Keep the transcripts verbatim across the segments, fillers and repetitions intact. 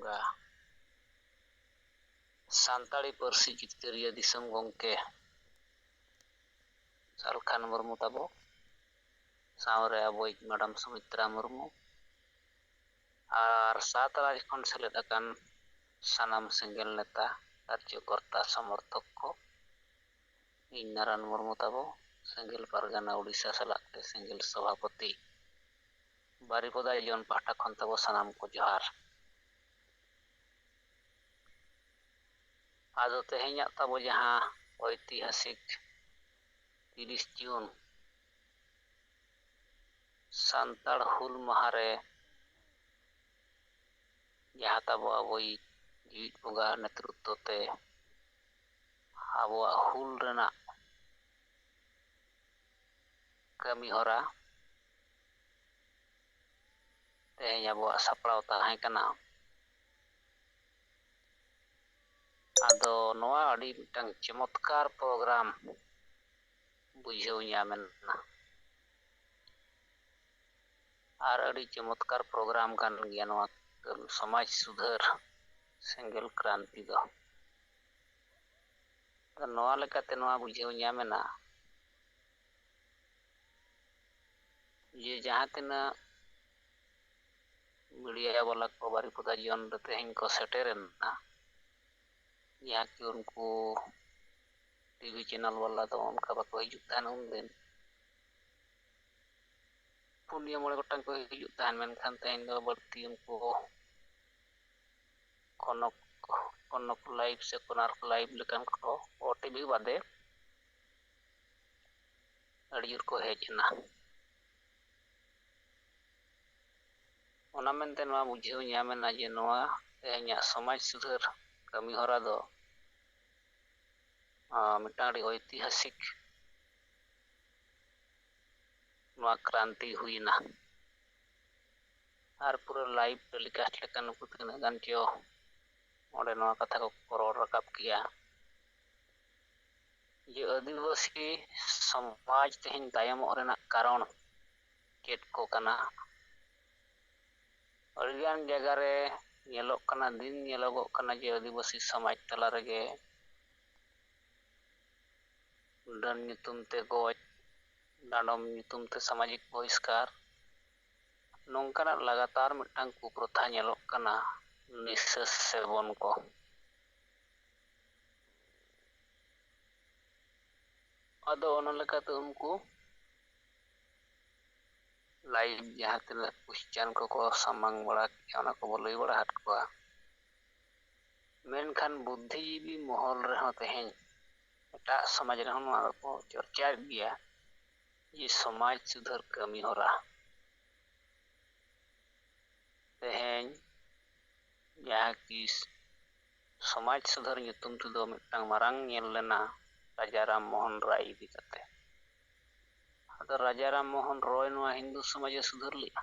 ᱵᱚᱸᱜᱟ, ᱥᱟᱱᱛᱟᱲᱤ ᱯᱟᱹᱨᱥᱤ ᱡᱤᱛᱠᱟᱹᱨᱤᱭᱟᱹ ᱫᱤᱥᱚᱢ ᱜᱚᱢᱠᱮ ᱥᱟᱞᱠᱷᱟᱱ ᱢᱩᱨᱢᱩ ᱛᱟᱵᱚ, ᱥᱟᱶᱨᱮ ᱟᱵᱚᱭᱤᱡ ᱢᱮᱰᱟᱢ ᱥᱩᱢᱤᱛᱨᱟ ᱢᱩᱨᱢᱩ ᱟᱨ ᱥᱟᱛ ᱨᱟᱡᱽ ᱠᱷᱚᱱ ᱥᱮᱞᱮᱫ ᱟᱠᱟᱱ ᱥᱟᱱᱟᱢ ᱥᱮᱸᱜᱮᱞ ᱱᱮᱛᱟ, ᱠᱟᱨᱡᱚᱠᱚᱨᱛᱟ, ᱥᱚᱢᱚᱨᱛᱷᱚᱠ ᱠᱚ, ᱤᱧ ᱱᱟᱨᱟᱱ ᱢᱩᱨᱢᱩ ᱛᱟᱵᱚ, ᱥᱮᱸᱜᱮᱞ ᱯᱟᱨᱜᱟᱱᱟ ᱩᱰᱤᱥᱟ ᱥᱟᱞᱟᱜ ᱛᱮ ᱥᱮᱸᱜᱮᱞ ᱥᱚᱵᱷᱟᱯᱚᱛᱤ, ᱵᱟᱨᱤᱯᱚᱫᱟ ᱡᱚᱱ ᱯᱟᱦᱴᱟ ᱠᱷᱚᱱ ᱛᱟᱵᱚ ᱥᱟᱱᱟᱢ ᱠᱚ ᱡᱚᱦᱟᱨ᱾ ᱟᱫᱚ ᱛᱮᱦᱮᱧᱟᱜ ᱛᱟᱵᱚ ᱡᱟᱦᱟᱸ ᱳᱭᱛᱤᱦᱟᱥᱤᱠ ᱛᱤᱨᱤᱥ ᱡᱩᱱ ᱥᱟᱱᱛᱟᱲ ᱦᱩᱞ ᱢᱟᱦᱟ ᱨᱮ ᱡᱟᱦᱟᱸ ᱛᱟᱵᱚ ᱟᱵᱚᱭᱤᱡ ᱡᱤᱣᱤᱫ ᱵᱚᱸᱜᱟ ᱱᱮᱛᱨᱩᱛᱛᱚ ᱛᱮ ᱟᱵᱚᱣᱟᱜ ᱦᱩᱞ ᱨᱮᱱᱟᱜ ᱠᱟᱹᱢᱤ ᱦᱚᱨᱟ ᱛᱮᱦᱮᱧ ᱟᱵᱚᱣᱟᱜ ᱥᱟᱯᱲᱟᱣ ᱛᱟᱦᱮᱸ ᱠᱟᱱᱟ᱾ ᱟᱫᱚ ᱱᱚᱣᱟ ᱟᱹᱰᱤ ᱢᱤᱫᱴᱟᱝ ᱪᱚᱢᱚᱛᱠᱟᱨ ᱯᱨᱳᱜᱨᱟᱢ ᱵᱩᱡᱷᱟᱹᱣ ᱧᱟᱢ ᱮᱱᱟ᱾ ᱟᱨ ᱟᱹᱰᱤ ᱪᱚᱢᱚᱛᱠᱟᱨ ᱯᱨᱳᱜᱨᱟᱢ ᱠᱟᱱ ᱜᱮᱭᱟ ᱱᱚᱣᱟ ᱥᱚᱢᱟᱡᱽ ᱥᱩᱫᱷᱟᱹᱨ ᱥᱮᱸᱜᱮᱞ ᱠᱨᱟᱱᱛᱤ ᱫᱚ᱾ ᱛᱚ ᱱᱚᱣᱟ ᱞᱮᱠᱟᱛᱮ ᱱᱚᱣᱟ ᱵᱩᱡᱷᱟᱹᱣ ᱧᱟᱢ ᱮᱱᱟ ᱡᱮ ᱡᱟᱦᱟᱸ ᱛᱤᱱᱟᱹᱜ ᱢᱤᱰᱤᱭᱟ ᱵᱟᱞᱟ ᱠᱚ ᱵᱟᱨᱤᱯᱚᱫᱟ ᱡᱚᱱ ᱨᱮ ᱛᱮᱦᱮᱧ ᱠᱚ ᱥᱮᱴᱮᱨ ᱮᱱᱟ, ᱡᱟᱦᱟᱸ ᱠᱤ ᱩᱱᱠᱩ ᱴᱤᱵᱷᱤ ᱪᱮᱱᱮᱞ ᱵᱟᱞᱟ ᱫᱚ ᱚᱱᱠᱟ ᱵᱟᱠᱚ ᱦᱤᱡᱩᱜ ᱛᱟᱦᱮᱱ ᱩᱱᱫᱤᱱ᱾ ᱯᱩᱱᱭᱟᱹ ᱢᱚᱬᱮ ᱜᱚᱴᱟᱝ ᱠᱚ ᱦᱤᱡᱩᱜ ᱛᱟᱦᱮᱱ, ᱢᱮᱱᱠᱷᱟᱱ ᱛᱮᱦᱮᱧ ᱫᱚ ᱵᱟᱹᱲᱛᱤ ᱩᱱᱠᱩ ᱠᱚᱱᱚᱠ, ᱠᱚᱱᱚᱠ ᱞᱟᱭᱤᱵᱷ ᱥᱮ ᱠᱚᱱᱟᱨᱠ ᱞᱟᱭᱤᱵᱷ ᱞᱮᱠᱟᱱ ᱠᱚ, ᱳᱴᱤᱵᱷᱤ ᱵᱟᱫᱮ ᱟᱹᱰᱤ ᱡᱳᱨ ᱠᱚ ᱦᱮᱡ ᱮᱱᱟ᱾ ᱚᱱᱟ ᱢᱮᱱᱛᱮ ᱱᱚᱣᱟ ᱵᱩᱡᱷᱟᱹᱣ ᱧᱟᱢ ᱮᱱᱟ ᱡᱮ ᱱᱚᱣᱟ ᱛᱮᱦᱮᱧᱟᱜ ᱥᱚᱢᱟᱡᱽ ᱥᱩᱫᱷᱟᱹᱨ ᱠᱟᱹᱢᱤ ᱦᱚᱨᱟ ᱫᱚ, ᱟᱸ, ᱢᱤᱫᱴᱟᱝ ᱟᱹᱰᱤ ᱳᱭᱛᱤᱦᱟᱥᱤᱠ ᱱᱚᱣᱟ ᱠᱨᱟᱱᱛᱤ ᱦᱩᱭᱮᱱᱟ᱾ ᱟᱨ ᱯᱩᱨᱟᱹ ᱞᱟᱭᱤᱵᱷ ᱴᱮᱞᱤᱠᱟᱥᱴ ᱞᱮᱠᱟ ᱱᱩᱠᱩ ᱛᱤᱱᱟᱹᱜ ᱜᱟᱱ ᱪᱚ ᱚᱸᱰᱮ ᱱᱚᱣᱟ ᱠᱟᱛᱷᱟ ᱠᱚ ᱨᱚᱲ ᱨᱟᱠᱟᱵ ᱠᱮᱜᱼᱟ ᱡᱮ ᱟᱹᱫᱤᱵᱟᱹᱥᱤ ᱥᱚᱢᱟᱡᱽ ᱛᱮᱦᱮᱧ ᱛᱟᱭᱚᱢᱚᱜ ᱨᱮᱱᱟᱜ ᱠᱟᱨᱚᱱ ᱪᱮᱫ ᱠᱚ ᱠᱟᱱᱟ᱾ ᱟᱹᱰᱤᱜᱟᱱ ᱡᱟᱭᱜᱟ ᱨᱮ ᱧᱮᱞᱚᱜ ᱠᱟᱱᱟ, ᱫᱤᱱ ᱧᱮᱞᱚᱜᱚᱜ ᱠᱟᱱᱟ ᱡᱮ ᱟᱹᱫᱤᱵᱟᱹᱥᱤ ᱥᱚᱢᱟᱡᱽ ᱛᱟᱞᱟ ᱨᱮᱜᱮ ᱰᱟᱹᱱ ᱧᱩᱛᱩᱢ ᱛᱮ ᱜᱚᱡ, ᱰᱟᱸᱰᱚᱢ ᱧᱩᱛᱩᱢ ᱛᱮ ᱥᱟᱢᱟᱡᱤᱠ ᱵᱚᱦᱤᱥᱠᱟᱨ, ᱱᱚᱝᱠᱟᱱᱟᱜ ᱞᱟᱜᱟᱛᱟᱨ ᱢᱤᱫᱴᱟᱝ ᱠᱩᱯᱨᱚᱛᱷᱟ ᱧᱮᱞᱚᱜ ᱠᱟᱱᱟ, ᱱᱤᱥᱟᱹ ᱥᱮᱵᱚᱱ ᱠᱚ᱾ ᱟᱫᱚ ᱚᱱᱟ ᱞᱮᱠᱟᱛᱮ ᱩᱱᱠᱩ live ᱡᱟᱦᱟᱸ ᱛᱤᱱᱟᱹᱜ question ᱠᱚᱠᱚ ᱥᱟᱢᱟᱝ ᱵᱟᱲᱟ ᱠᱮᱜᱼᱟ, ᱚᱱᱟ ᱠᱚᱵᱚ ᱞᱟᱹᱭ ᱵᱟᱲᱟ ᱟᱫ ᱠᱚᱣᱟ᱾ ᱢᱮᱱᱠᱷᱟᱱ ᱵᱩᱫᱽᱫᱷᱤᱡᱤᱵᱤ ᱢᱚᱦᱚᱞ ᱨᱮᱦᱚᱸ ᱛᱮᱦᱮᱧ ᱮᱴᱟᱜ ᱥᱚᱢᱟᱡᱽ ᱨᱮᱦᱚᱸ ᱱᱚᱣᱟ ᱫᱚᱠᱚ ᱪᱚᱨᱪᱟᱭᱮᱫ ᱜᱮᱭᱟ ᱡᱮ ᱥᱚᱢᱟᱡᱽ ᱥᱩᱫᱷᱟᱹᱨ ᱠᱟᱹᱢᱤ ᱦᱚᱨᱟ᱾ ᱛᱮᱦᱮᱧ ᱡᱟᱦᱟᱸ ᱠᱤ ᱥᱚᱢᱟᱡᱽ ᱥᱩᱫᱷᱟᱹᱨ ᱧᱩᱛᱩᱢ ᱛᱮᱫᱚ ᱢᱤᱫᱴᱟᱝ ᱢᱟᱨᱟᱝ ᱧᱮᱞ ᱞᱮᱱᱟ ᱨᱟᱡᱟ ᱨᱟᱢ ᱢᱳᱦᱚᱱ ᱨᱟᱭ ᱤᱫᱤ ᱠᱟᱛᱮ᱾ ᱟᱫᱚ ᱨᱟᱡᱟ ᱨᱟᱢ ᱢᱳᱦᱚᱱ ᱨᱚᱭ ᱱᱚᱣᱟ ᱦᱤᱱᱫᱩ ᱥᱚᱢᱟᱡᱽ ᱮ ᱥᱩᱫᱷᱟᱹᱨ ᱞᱮᱫᱼᱟ᱾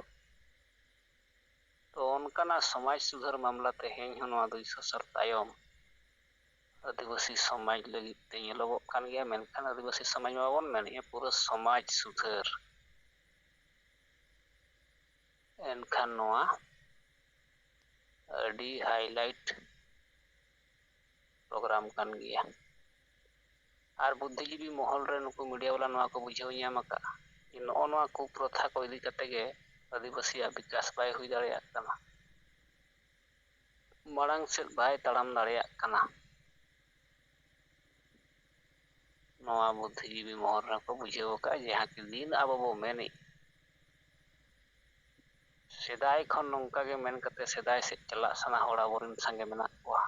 ᱛᱚ ᱚᱱᱠᱟᱱᱟᱜ ᱥᱚᱢᱟᱡᱽ ᱥᱩᱫᱷᱟᱹᱨ ᱢᱟᱢᱞᱟ ᱛᱮᱦᱮᱧ ᱦᱚᱸ ᱱᱚᱣᱟ ᱫᱩᱭᱥᱚ ᱥᱟᱞ ᱛᱟᱭᱚᱢ ᱟᱹᱫᱤᱵᱟᱹᱥᱤ ᱥᱚᱢᱟᱡᱽ ᱞᱟᱹᱜᱤᱫ ᱛᱮ ᱧᱮᱞᱚᱜᱚᱜ ᱠᱟᱱ ᱜᱮᱭᱟ, ᱢᱮᱱᱠᱷᱟᱱ ᱟᱹᱫᱤᱵᱟᱹᱥᱤ ᱥᱚᱢᱟᱡᱽ ᱢᱟᱵᱚᱱ ᱢᱮᱱᱮᱫᱼᱟ ᱯᱩᱨᱟᱹ ᱥᱚᱢᱟᱡᱽ ᱥᱩᱫᱷᱟᱹᱨ᱾ ᱮᱱᱠᱷᱟᱱ ᱱᱚᱣᱟ ᱟᱹᱰᱤ highlight program ᱠᱟᱱ ᱜᱮᱭᱟ᱾ ᱟᱨ ᱵᱩᱫᱽᱫᱷᱤᱡᱤᱵᱤ ᱢᱚᱦᱚᱞ ᱨᱮ ᱱᱩᱠᱩ media ᱵᱟᱞᱟ ᱱᱚᱣᱟ ᱠᱚ ᱵᱩᱡᱷᱟᱹᱣ ᱧᱟᱢ ᱟᱠᱟᱫᱼᱟ ᱡᱮ ᱱᱚᱜᱼᱚ ᱱᱚᱣᱟ ᱠᱩᱯᱨᱚᱛᱷᱟ ᱠᱚ ᱤᱫᱤ ᱠᱟᱛᱮ ᱜᱮ ᱟᱹᱫᱤᱵᱟᱹᱥᱤᱭᱟᱜ ᱵᱤᱠᱟᱥ ᱵᱟᱭ ᱦᱩᱭ ᱫᱟᱲᱮᱭᱟᱜ ᱠᱟᱱᱟ, ᱢᱟᱲᱟᱝ ᱥᱮᱫ ᱵᱟᱭ ᱛᱟᱲᱟᱢ ᱫᱟᱲᱮᱭᱟᱜ ᱠᱟᱱᱟ᱾ ᱱᱚᱣᱟ ᱵᱩᱫᱽᱫᱷᱤᱡᱤᱵᱤ ᱢᱚᱦᱚᱞ ᱨᱮᱦᱚᱸ ᱠᱚ ᱵᱩᱡᱷᱟᱹᱣ ᱟᱠᱟᱫᱼᱟ, ᱡᱟᱦᱟᱸ ᱠᱤ ᱫᱤᱱ ᱟᱵᱚ ᱵᱚ ᱢᱮᱱᱮᱫ, ᱥᱮᱫᱟᱭ ᱠᱷᱚᱱ ᱱᱚᱝᱠᱟ ᱜᱮ ᱢᱮᱱ ᱠᱟᱛᱮ ᱥᱮᱫᱟᱭ ᱥᱮᱫ ᱪᱟᱞᱟᱜ ᱥᱟᱱᱟ ᱦᱚᱲ ᱟᱵᱚᱨᱮᱱ ᱥᱟᱸᱜᱮ ᱢᱮᱱᱟᱜ ᱠᱚᱣᱟ᱾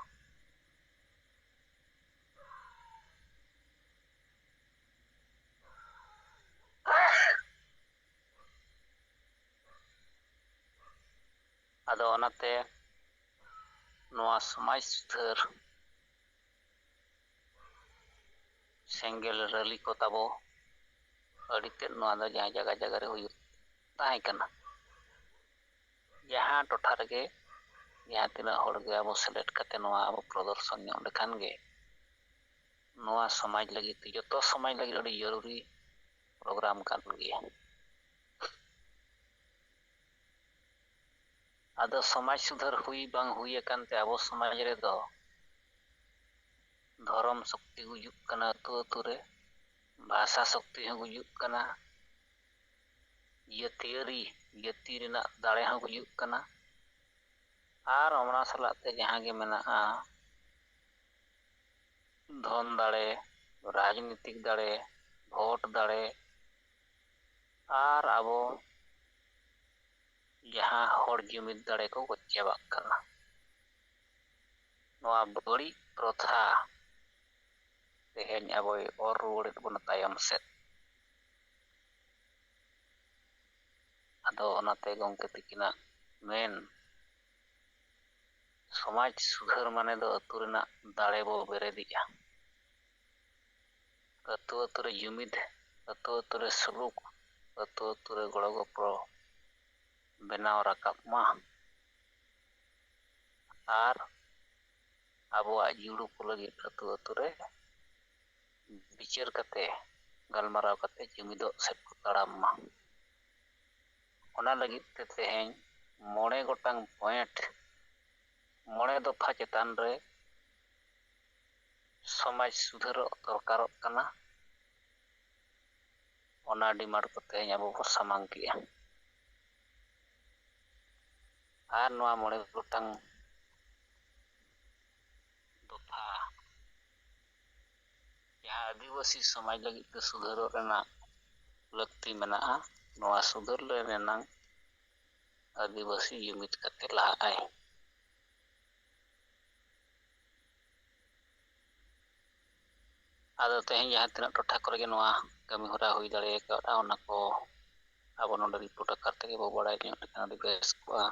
ᱟᱫᱚ ᱚᱱᱟᱛᱮ ᱱᱚᱣᱟ ᱥᱚᱢᱟᱡᱽ ᱥᱩᱫᱷᱟᱹᱨ ᱥᱮᱸᱜᱮᱞ rally ᱠᱚ ᱛᱟᱵᱚ ᱟᱹᱰᱤ ᱛᱮᱫ ᱱᱚᱣᱟ ᱫᱚ ᱡᱟᱦᱟᱸ ᱡᱟᱭᱜᱟ ᱡᱟᱭᱜᱟ ᱨᱮ ᱦᱩᱭᱩᱜ ᱛᱟᱦᱮᱸ ᱠᱟᱱᱟ᱾ ᱡᱟᱦᱟᱸ ᱴᱚᱴᱷᱟ ᱨᱮᱜᱮ ᱡᱟᱦᱟᱸ ᱛᱤᱱᱟᱹᱜ ᱦᱚᱲ ᱜᱮ ᱟᱵᱚ ᱥᱮᱞᱮᱫ ᱠᱟᱛᱮ ᱱᱚᱣᱟ ᱟᱵᱚ ᱯᱨᱚᱫᱚᱨᱥᱚᱱ ᱧᱚᱜ ᱞᱮᱠᱷᱟᱱ ᱜᱮ ᱱᱚᱣᱟ ᱥᱚᱢᱟᱡᱽ ᱞᱟᱹᱜᱤᱫ ᱛᱮ, ᱡᱚᱛᱚ ᱥᱚᱢᱟᱡᱽ ᱞᱟᱹᱜᱤᱫ ᱟᱹᱰᱤ ᱡᱚᱨᱩᱨᱤ program ᱠᱟᱱ ᱜᱮᱭᱟ᱾ ᱟᱫᱚ ᱥᱚᱢᱟᱡᱽ ᱥᱩᱫᱷᱟᱹᱨ ᱦᱩᱭ ᱵᱟᱝ ᱦᱩᱭ ᱟᱠᱟᱱ ᱛᱮ ᱟᱵᱚ ᱥᱚᱢᱟᱡᱽ ᱨᱮᱫᱚ ᱫᱷᱚᱨᱚᱢ ᱥᱚᱠᱛᱤ ᱜᱩᱡᱩᱜ ᱠᱟᱱᱟ ᱟᱹᱛᱩ ᱟᱹᱛᱩ ᱨᱮ, ᱵᱷᱟᱥᱟ ᱥᱚᱠᱛᱤ ᱦᱚᱸ ᱜᱩᱡᱩᱜ ᱠᱟᱱᱟ, ᱡᱟᱹᱛᱤᱭᱟᱹᱨᱤ ᱡᱟᱹᱛᱤ ᱨᱮᱱᱟᱜ ᱫᱟᱲᱮ ᱦᱚᱸ ᱜᱩᱡᱩᱜ ᱠᱟᱱᱟ᱾ ᱟᱨ ᱚᱱᱟ ᱥᱟᱞᱟᱜ ᱛᱮ ᱡᱟᱦᱟᱸ ᱜᱮ ᱢᱮᱱᱟᱜᱼᱟ, ᱫᱷᱚᱱ ᱫᱟᱲᱮ, ᱨᱟᱡᱽᱱᱤᱛᱤᱠ ᱫᱟᱲᱮ, ᱵᱷᱳᱴ ᱫᱟᱲᱮ, ᱟᱨ ᱟᱵᱚ ᱡᱟᱦᱟᱸ ᱦᱚᱲ ᱡᱩᱢᱤᱫ ᱫᱟᱲᱮ ᱠᱚ ᱜᱚᱡ ᱪᱟᱵᱟᱜ ᱠᱟᱱᱟ᱾ ᱱᱚᱣᱟ ᱵᱟᱹᱲᱤᱡ ᱯᱨᱚᱛᱷᱟ ᱛᱮᱦᱮᱧ ᱟᱵᱚᱭ ᱚᱨ ᱨᱩᱣᱟᱹᱲᱮᱫ ᱵᱚᱱᱟ ᱛᱟᱭᱚᱢ ᱥᱮᱫ᱾ ᱟᱫᱚ ᱚᱱᱟᱛᱮ ᱜᱚᱢᱠᱮ ᱛᱤᱠᱤᱱᱟᱜ ᱢᱮᱱ, ᱥᱚᱢᱟᱡᱽ ᱥᱩᱫᱷᱟᱹᱨ ᱢᱟᱱᱮ ᱫᱚ ᱟᱹᱛᱩ ᱨᱮᱱᱟᱜ ᱫᱟᱲᱮ ᱵᱚ ᱵᱮᱨᱮᱫᱮᱜᱼᱟ᱾ ᱟᱹᱛᱩ ᱟᱹᱛᱩ ᱨᱮ ᱡᱩᱢᱤᱫ, ᱟᱹᱛᱩ ᱟᱹᱛᱩ ᱨᱮ ᱥᱩᱞᱩᱠ, ᱟᱹᱛᱩ ᱟᱹᱛᱩ ᱨᱮ ᱜᱚᱲᱚ ᱜᱚᱯᱚᱲᱚ ᱵᱮᱱᱟᱣ ᱨᱟᱠᱟᱵ ᱢᱟ᱾ ᱟᱨ ᱟᱵᱚᱣᱟᱜ ᱡᱩᱲᱩ ᱠᱚ ᱞᱟᱹᱜᱤᱫ ᱟᱹᱛᱩ ᱟᱹᱛᱩ ᱨᱮ ᱵᱤᱪᱟᱹᱨ ᱠᱟᱛᱮ, ᱜᱟᱞᱢᱟᱨᱟᱣ ᱠᱟᱛᱮ ᱡᱩᱢᱤᱫᱚᱜ ᱥᱮᱫ ᱠᱚ ᱛᱟᱲᱟᱢ ᱢᱟ᱾ ᱚᱱᱟ ᱞᱟᱹᱜᱤᱫ ᱛᱮ ᱛᱮᱦᱮᱧ ᱢᱚᱬᱮ ᱜᱚᱴᱟᱝ ᱯᱚᱭᱮᱱᱴ, ᱢᱚᱬᱮ ᱫᱚᱯᱷᱟ ᱪᱮᱛᱟᱱ ᱨᱮ ᱥᱚᱢᱟᱡᱽ ᱥᱩᱫᱷᱟᱹᱨᱚᱜ ᱫᱚᱨᱠᱟᱨᱚᱜ ᱠᱟᱱᱟ᱾ ᱚᱱᱟ ᱰᱤᱢᱟᱱᱰ ᱠᱚ ᱛᱮᱦᱮᱧ ᱟᱵᱚ ᱵᱚ ᱥᱟᱢᱟᱝ ᱠᱮᱜᱼᱟ᱾ ᱟᱨ ᱱᱚᱣᱟ ᱢᱚᱬᱮ ᱜᱚᱴᱟᱝ ᱫᱚᱯᱷᱟ ᱡᱟᱦᱟᱸ ᱟᱹᱫᱤᱵᱟᱹᱥᱤ ᱥᱚᱢᱟᱡᱽ ᱞᱟᱹᱜᱤᱫ ᱛᱮ ᱥᱩᱫᱷᱟᱹᱨᱚᱜ ᱨᱮᱱᱟᱜ ᱞᱟᱹᱠᱛᱤ ᱢᱮᱱᱟᱜᱼᱟ, ᱱᱚᱣᱟ ᱥᱩᱫᱷᱟᱹᱨ ᱨᱮᱱᱟᱜ ᱟᱹᱫᱤᱵᱟᱹᱥᱤ ᱡᱩᱢᱤᱫ ᱠᱟᱛᱮ ᱞᱟᱦᱟᱜ ᱟᱭ᱾ ᱟᱫᱚ ᱛᱮᱦᱮᱧ ᱡᱟᱦᱟᱸ ᱛᱤᱱᱟᱹᱜ ᱴᱚᱴᱷᱟ ᱠᱚᱨᱮ ᱜᱮ ᱱᱚᱣᱟ ᱠᱟᱹᱢᱤ ᱦᱚᱨᱟ ᱦᱩᱭ ᱫᱟᱲᱮ ᱠᱟᱣᱫᱟ, ᱚᱱᱟ ᱠᱚ ᱟᱵᱚ ᱱᱚᱰᱮ ᱨᱤᱯᱳᱨᱴ ᱟᱠᱟᱨ ᱛᱮᱜᱮ ᱵᱚ ᱵᱟᱲᱟᱭ ᱧᱚᱜ ᱞᱮᱠᱷᱟᱱ ᱟᱹᱰᱤ ᱵᱮᱥ ᱠᱚᱜᱼᱟ᱾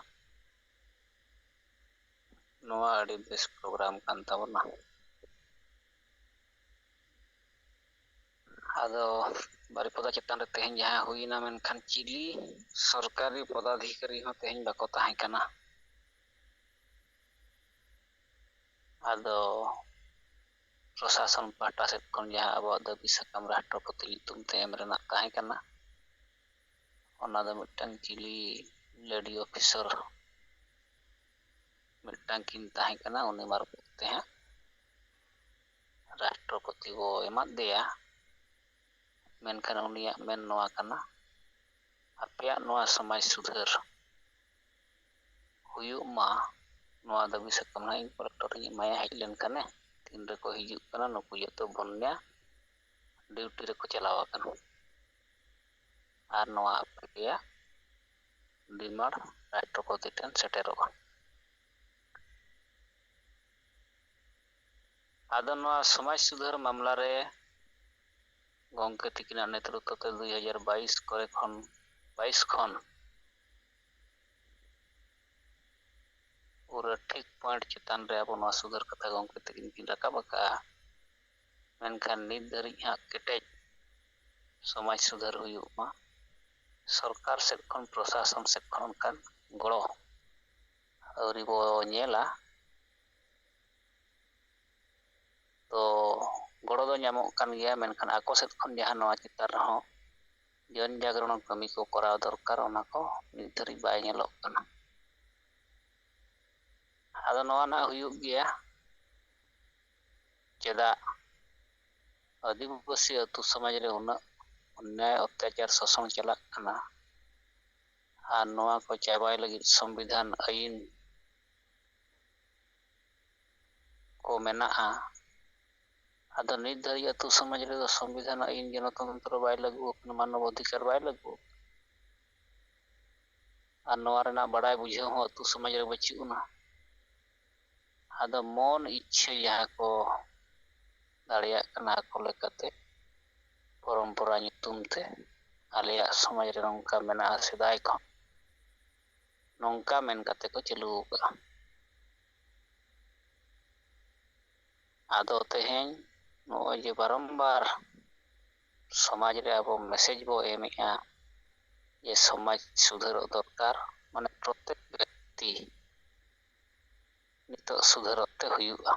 ᱱᱚᱣᱟ ᱟᱹᱰᱤ ᱵᱮᱥ ᱯᱨᱳᱜᱨᱟᱢ ᱠᱟᱱ ᱛᱟᱵᱚᱱᱟ᱾ ᱟᱫᱚ ᱵᱟᱨᱤᱯᱚᱫᱟ ᱪᱮᱛᱟᱱ ᱨᱮ ᱛᱮᱦᱮᱧ ᱡᱟᱦᱟᱸ ᱦᱩᱭᱱᱟ, ᱢᱮᱱᱠᱷᱟᱱ ᱪᱤᱞᱤ ᱥᱚᱨᱠᱟᱨᱤ ᱯᱚᱫᱟᱫᱷᱤᱠᱟᱨᱤ ᱦᱚᱸ ᱛᱮᱦᱮᱧ ᱵᱟᱠᱚ ᱛᱟᱦᱮᱸ ᱠᱟᱱᱟ᱾ ᱟᱫᱚ ᱯᱨᱚᱥᱟᱥᱚᱱ ᱯᱟᱦᱴᱟ ᱥᱮᱫ ᱠᱷᱚᱱ ᱡᱟᱦᱟᱸ ᱟᱵᱚᱣᱟᱜ ᱫᱟᱹᱵᱤ ᱥᱟᱠᱟᱢ ᱨᱟᱥᱴᱨᱚᱯᱚᱛᱤ ᱧᱩᱛᱩᱢ ᱛᱮ ᱮᱢ ᱨᱮᱱᱟᱜ ᱛᱟᱦᱮᱸ ᱠᱟᱱᱟ, ᱚᱱᱟ ᱫᱚ ᱢᱤᱫᱴᱟᱝ ᱪᱤᱞᱤ ᱞᱮᱰᱤ ᱚᱯᱷᱤᱥᱟᱨ ᱢᱤᱫᱴᱟᱝ ᱠᱤᱱ ᱛᱟᱦᱮᱸ ᱠᱟᱱᱟ, ᱩᱱᱤ ᱢᱟᱨᱯᱷᱚᱛ ᱛᱮ ᱦᱟᱸᱜ ᱨᱟᱥᱴᱨᱚᱯᱚᱛᱤ ᱵᱚ ᱮᱢᱟᱫ ᱫᱮᱭᱟ᱾ ᱢᱮᱱᱠᱷᱟᱱ ᱩᱱᱤᱭᱟᱜ ᱢᱮᱱ ᱱᱚᱣᱟ ᱠᱟᱱᱟ, ᱟᱯᱮᱭᱟᱜ ᱱᱚᱣᱟ ᱥᱚᱢᱟᱡᱽ ᱥᱩᱫᱷᱟᱹᱨ ᱦᱩᱭᱩᱜ ᱢᱟ, ᱱᱚᱣᱟ ᱫᱟᱹᱵᱤ ᱥᱟᱠᱟᱢ ᱦᱟᱸᱜ ᱤᱧ ᱠᱚᱞᱮᱠᱴᱚᱨ ᱤᱧ ᱮᱢᱟᱭᱟ᱾ ᱦᱮᱡ ᱞᱮᱱᱠᱷᱟᱱᱮ, ᱛᱤᱱ ᱨᱮᱠᱚ ᱦᱤᱡᱩᱜ ᱠᱟᱱᱟ, ᱱᱩᱠᱩ ᱡᱚᱛᱚ ᱵᱚᱱᱭᱟ ᱰᱤᱭᱩᱴᱤ ᱨᱮᱠᱚ ᱪᱟᱞᱟᱣ ᱟᱠᱟᱱᱟ᱾ ᱟᱨ ᱱᱚᱣᱟ ᱟᱯᱮᱭᱟᱜ ᱰᱤᱢᱟᱱᱰ ᱨᱟᱥᱴᱨᱚᱯᱚᱛᱤ ᱴᱷᱮᱱ ᱥᱮᱴᱮᱨᱚᱜᱼᱟ᱾ ᱟᱫᱚ ᱱᱚᱣᱟ ᱥᱚᱢᱟᱡᱽ ᱥᱩᱫᱷᱟᱹᱨ ᱢᱟᱢᱞᱟ ᱨᱮ ᱜᱚᱢᱠᱮ ᱛᱤᱠᱤᱱᱟᱜ ᱱᱮᱛᱨᱚᱛᱛᱚ ᱛᱮ ᱫᱩᱭ ᱦᱟᱡᱟᱨ ᱵᱟᱭᱤᱥ ᱠᱚᱨᱮ ᱠᱷᱚᱱ, ᱵᱟᱭᱤᱥ ᱠᱷᱚᱱ ᱯᱩᱨᱟᱹ ᱴᱷᱤᱠ ᱯᱚᱭᱮᱱᱴ ᱪᱮᱛᱟᱱ ᱨᱮ ᱟᱵᱚ ᱱᱚᱣᱟ ᱥᱩᱫᱷᱟᱹᱨ ᱠᱟᱛᱷᱟ ᱜᱚᱢᱠᱮ ᱛᱤᱠᱤᱱ ᱠᱤᱱ ᱨᱟᱠᱟᱵ ᱟᱠᱟᱫᱼᱟ᱾ ᱢᱮᱱᱠᱷᱟᱱ ᱱᱤᱛ ᱫᱷᱟᱹᱨᱤᱡ ᱦᱟᱸᱜ ᱠᱮᱴᱮᱡ ᱥᱚᱢᱟᱡᱽ ᱥᱩᱫᱷᱟᱹᱨ ᱦᱩᱭᱩᱜ ᱢᱟ, ᱥᱚᱨᱠᱟᱨ ᱥᱮᱫ ᱠᱷᱚᱱ, ᱯᱨᱚᱥᱟᱥᱚᱱ ᱥᱮᱫ ᱠᱷᱚᱱ ᱚᱱᱠᱟᱱ ᱜᱚᱲᱚ ᱟᱹᱣᱨᱤ ᱵᱚ ᱧᱮᱞᱟ᱾ ᱛᱚ ᱜᱚᱲᱚ ᱫᱚ ᱧᱟᱢᱚᱜ ᱠᱟᱱ ᱜᱮᱭᱟ, ᱢᱮᱱᱠᱷᱟᱱ ᱟᱠᱚ ᱥᱮᱫ ᱠᱷᱚᱱ ᱡᱟᱦᱟᱸ ᱱᱚᱣᱟ ᱪᱮᱛᱟᱱ ᱨᱮᱦᱚᱸ ᱡᱚᱱ ᱡᱟᱜᱽᱨᱚᱱ ᱠᱟᱹᱢᱤ ᱠᱚ ᱠᱚᱨᱟᱣ ᱫᱚᱨᱠᱟᱨ, ᱚᱱᱟ ᱠᱚ ᱱᱤᱛ ᱫᱷᱟᱹᱨᱤᱡ ᱵᱟᱭ ᱧᱮᱞᱚᱜ ᱠᱟᱱᱟ᱾ ᱟᱫᱚ ᱱᱚᱣᱟ ᱱᱟᱜ ᱦᱩᱭᱩᱜ ᱜᱮᱭᱟ, ᱪᱮᱫᱟᱜ ᱟᱹᱫᱤᱵᱟᱹᱥᱤ ᱟᱹᱛᱩ ᱥᱚᱢᱟᱡᱽ ᱨᱮ ᱩᱱᱟᱹᱜ ᱚᱱᱱᱭᱟᱭ, ᱚᱛᱛᱟᱪᱟᱨ, ᱥᱟᱥᱚᱱ ᱪᱟᱞᱟᱜ ᱠᱟᱱᱟ, ᱟᱨ ᱱᱚᱣᱟ ᱠᱚ ᱪᱟᱵᱟᱭ ᱞᱟᱹᱜᱤᱫ ᱥᱚᱝᱵᱤᱫᱷᱟᱱ ᱟᱹᱭᱤᱱ ᱠᱚ ᱢᱮᱱᱟᱜᱼᱟ᱾ ᱟᱫᱚ ᱱᱤᱛ ᱫᱷᱟᱹᱨᱤᱡ ᱟᱹᱛᱩ ᱥᱚᱢᱟᱡᱽ ᱨᱮᱫᱚ ᱥᱚᱝᱵᱤᱫᱷᱟᱱ ᱟᱹᱭᱤᱱ, ᱜᱚᱱᱚᱛᱚᱱᱛᱨᱚ ᱵᱟᱭ ᱞᱟᱹᱜᱩ ᱟᱠᱟᱱᱟ, ᱢᱟᱱᱚᱵ ᱚᱫᱷᱤᱠᱟᱨ ᱵᱟᱭ ᱞᱟᱹᱜᱩ ᱟᱠᱟᱱᱟ᱾ ᱟᱨ ᱱᱚᱣᱟ ᱨᱮᱱᱟᱜ ᱵᱟᱰᱟᱭ ᱵᱩᱡᱷᱟᱹᱣ ᱦᱚᱸ ᱟᱹᱛᱩ ᱥᱚᱢᱟᱡᱽ ᱨᱮ ᱵᱟᱹᱪᱩᱜ ᱟᱱᱟ᱾ ᱟᱫᱚ ᱢᱚᱱ ᱤᱪᱪᱷᱟᱹ ᱡᱟᱦᱟᱸ ᱠᱚ ᱫᱟᱲᱮᱭᱟᱜ ᱠᱟᱱᱟ ᱟᱠᱚ ᱞᱮᱠᱟᱛᱮ, ᱯᱚᱨᱚᱢᱯᱚᱨᱟ ᱧᱩᱛᱩᱢ ᱛᱮ ᱟᱞᱮᱭᱟᱜ ᱥᱚᱢᱟᱡᱽ ᱨᱮ ᱱᱚᱝᱠᱟ ᱢᱮᱱᱟᱜᱼᱟ ᱥᱮᱫᱟᱭ ᱠᱷᱚᱱ, ᱱᱚᱝᱠᱟ ᱢᱮᱱ ᱠᱟᱛᱮ ᱠᱚ ᱪᱟᱹᱞᱩ ᱟᱠᱟᱫᱼᱟ᱾ ᱟᱫᱚ ᱛᱮᱦᱮᱧ ᱱᱚᱜᱼᱚᱭ ᱡᱮ ᱵᱟᱨᱚᱢᱵᱟᱨ ᱥᱚᱢᱟᱡᱽ ᱨᱮ ᱟᱵᱚ ᱢᱮᱥᱮᱡᱽ ᱵᱚ ᱮᱢᱮᱜᱼᱟ ᱡᱮ ᱥᱚᱢᱟᱡᱽ ᱥᱩᱫᱷᱟᱹᱨᱚᱜ ᱫᱚᱨᱠᱟᱨ, ᱢᱟᱱᱮ ᱯᱨᱚᱛᱮᱠ ᱵᱮᱠᱛᱤ ᱱᱤᱛᱚᱜ ᱥᱩᱫᱷᱟᱹᱨᱚᱜ ᱛᱮ ᱦᱩᱭᱩᱜᱼᱟ᱾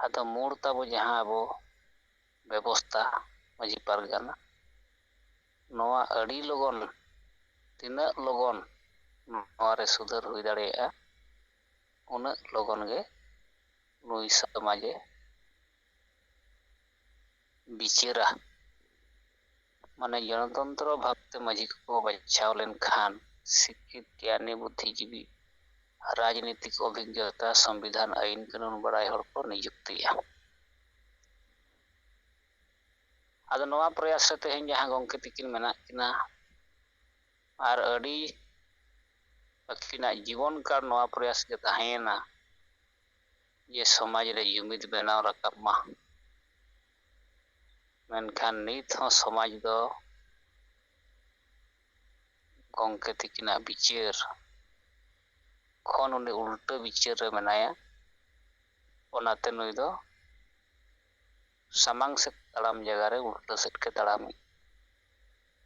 ᱟᱫᱚ ᱢᱩᱲ ᱛᱟᱵᱚ ᱡᱟᱦᱟᱸ ᱟᱵᱚ ᱵᱮᱵᱚᱥᱛᱟ ᱢᱟᱹᱡᱷᱤ ᱯᱟᱨᱜᱟᱱᱟ, ᱱᱚᱣᱟ ᱟᱹᱰᱤ ᱞᱚᱜᱚᱱ, ᱛᱤᱱᱟᱹᱜ ᱞᱚᱜᱚᱱ ᱱᱚᱣᱟ ᱨᱮ ᱥᱩᱫᱷᱟᱹᱨ ᱦᱩᱭ ᱫᱟᱲᱮᱭᱟᱜᱼᱟ, ᱩᱱᱟᱹᱜ ᱞᱚᱜᱚᱱ ᱜᱮ ᱱᱩᱭ ᱥᱚᱢᱟᱡᱽ ᱮ ᱵᱤᱪᱟᱹᱨᱟ᱾ ᱢᱟᱱᱮ ᱜᱚᱱᱚᱛᱚᱱᱛᱨᱚ ᱵᱷᱟᱵᱽᱛᱮ ᱢᱟᱹᱡᱷᱤ ᱠᱚᱠᱚ ᱵᱟᱪᱷᱟᱣ ᱞᱮᱱᱠᱷᱟᱱ ᱥᱤᱠᱠᱷᱤᱛ ᱜᱮᱭᱟᱱᱤ ᱵᱩᱫᱽᱫᱷᱤᱡᱤᱵᱤ ᱨᱟᱡᱽᱱᱤᱛᱤᱠ ᱚᱵᱷᱤᱜᱽᱜᱚᱛᱟ ᱥᱚᱝᱵᱤᱫᱷᱟᱱ ᱟᱹᱭᱤᱱ ᱠᱟᱹᱱᱩᱱ ᱵᱟᱲᱟᱭ ᱦᱚᱲ ᱠᱚ ᱱᱤᱡᱩᱠᱛᱤᱜᱼᱟ᱾ ᱟᱫᱚ ᱱᱚᱣᱟ ᱯᱨᱚᱭᱟᱥ ᱨᱮ ᱛᱮᱦᱮᱧ ᱡᱟᱦᱟᱸ ᱜᱚᱢᱠᱮ ᱛᱤᱠᱤᱱ ᱢᱮᱱᱟᱜ ᱠᱤᱱᱟ ᱟᱨ ᱟᱹᱰᱤ ᱟᱹᱠᱤᱱᱟᱜ ᱡᱤᱵᱚᱱ ᱠᱟᱞ ᱱᱚᱣᱟ ᱯᱨᱚᱭᱟᱥ ᱜᱮ ᱛᱟᱦᱮᱸᱭᱮᱱᱟ ᱡᱮ ᱥᱚᱢᱟᱡᱽ ᱨᱮ ᱡᱩᱢᱤᱫ ᱵᱮᱱᱟᱣ ᱨᱟᱠᱟᱵ ᱢᱟ᱾ ᱢᱮᱱᱠᱷᱟᱱ ᱱᱤᱛ ᱦᱚᱸ ᱥᱚᱢᱟᱡᱽ ᱫᱚ ᱜᱚᱢᱠᱮ ᱛᱤᱠᱤᱱᱟᱜ ᱵᱤᱪᱟᱹᱨ ᱠᱷᱚᱱ ᱩᱱᱤ ᱩᱞᱴᱟᱹ ᱵᱤᱪᱟᱹᱨ ᱨᱮ ᱢᱮᱱᱟᱭᱟ᱾ ᱚᱱᱟᱛᱮ ᱱᱩᱭ ᱫᱚ ᱥᱟᱢᱟᱝ ᱥᱮᱫ ᱛᱟᱲᱟᱢ ᱡᱟᱭᱜᱟ ᱨᱮ ᱩᱞᱴᱟᱹ ᱥᱮᱫ ᱜᱮ ᱛᱟᱲᱟᱢᱮᱫ᱾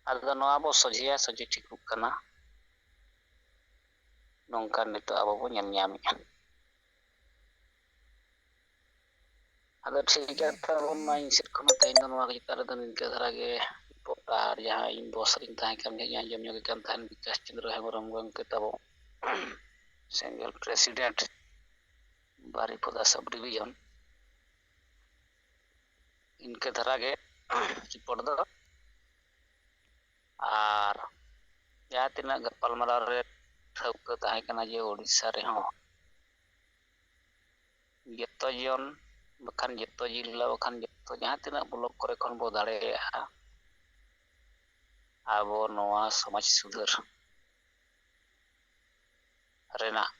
ᱟᱫᱚ ᱱᱚᱣᱟ ᱵᱚ ᱥᱚᱡᱷᱮᱭᱟ, ᱥᱚᱡᱷᱮ ᱴᱷᱤᱠᱚᱜ ᱠᱟᱱᱟ, ᱱᱚᱝᱠᱟ ᱱᱤᱛᱚᱜ ᱟᱵᱚ ᱵᱚ ᱧᱮᱞ ᱧᱟᱢᱮᱫᱼᱟ᱾ ᱟᱫᱚ ᱴᱷᱤᱠ ᱜᱮᱭᱟ, ᱛᱟᱵᱚᱱ ᱢᱟ ᱤᱧ ᱥᱮᱫ ᱠᱷᱚᱱ ᱛᱮᱦᱮᱧ ᱫᱚ ᱱᱚᱣᱟ ᱠᱚ ᱪᱮᱛᱟᱱ ᱨᱮᱫᱚ ᱱᱤᱝᱠᱟᱹ ᱫᱷᱟᱨᱟ ᱜᱮ ᱨᱤᱯᱳᱨᱴ᱾ ᱟᱨ ᱡᱟᱦᱟᱸ ᱤᱧ ᱵᱚᱥ ᱨᱤᱧ ᱛᱟᱦᱮᱸ ᱠᱟᱱ ᱜᱮ, ᱤᱧ ᱟᱸᱡᱚᱢ ᱧᱚᱜ ᱜᱮ ᱠᱟᱱ ᱛᱟᱦᱮᱸᱫ ᱵᱤᱠᱟᱥ ᱪᱚᱸᱫᱽᱨᱚ ᱦᱮᱢᱵᱨᱚᱢ ᱜᱚᱢᱠᱮ ᱛᱟᱵᱚ, ᱥᱮᱸᱜᱮᱞ ᱯᱨᱮᱥᱤᱰᱮᱱᱴ, ᱵᱟᱨᱤᱯᱚᱫᱟ ᱥᱟᱵ ᱰᱤᱵᱤᱡᱚᱱ᱾ ᱤᱱᱠᱟᱹ ᱫᱷᱟᱨᱟ ᱜᱮ ᱨᱤᱯᱳᱨᱴ ᱫᱚ᱾ ᱟᱨ ᱡᱟᱦᱟᱸ ᱛᱤᱱᱟᱹᱜ ᱜᱟᱯᱟᱞᱢᱟᱨᱟᱣ ᱨᱮ ᱴᱷᱟᱹᱣᱠᱟᱹ ᱛᱟᱦᱮᱸ ᱠᱟᱱᱟ ᱡᱮ ᱳᱰᱤᱥᱟ ᱨᱮᱦᱚᱸ ᱡᱚᱛᱚ ᱡᱚᱱ ᱵᱟᱠᱷᱟᱱ ᱡᱚᱛᱚ ᱡᱤᱞᱟ ᱵᱟᱠᱷᱟᱱ ᱡᱚᱛᱚ ᱡᱟᱦᱟᱸ ᱛᱤᱱᱟᱹᱜ ᱵᱞᱚᱠ ᱠᱚᱨᱮ ᱠᱷᱚᱱ ᱵᱚ ᱫᱟᱲᱮᱭᱟᱜᱼᱟ, ᱟᱵᱚ ᱱᱚᱣᱟ ᱥᱚᱢᱟᱡᱽ ᱥᱩᱫᱷᱟᱹᱨ ᱨᱮᱱᱟᱜ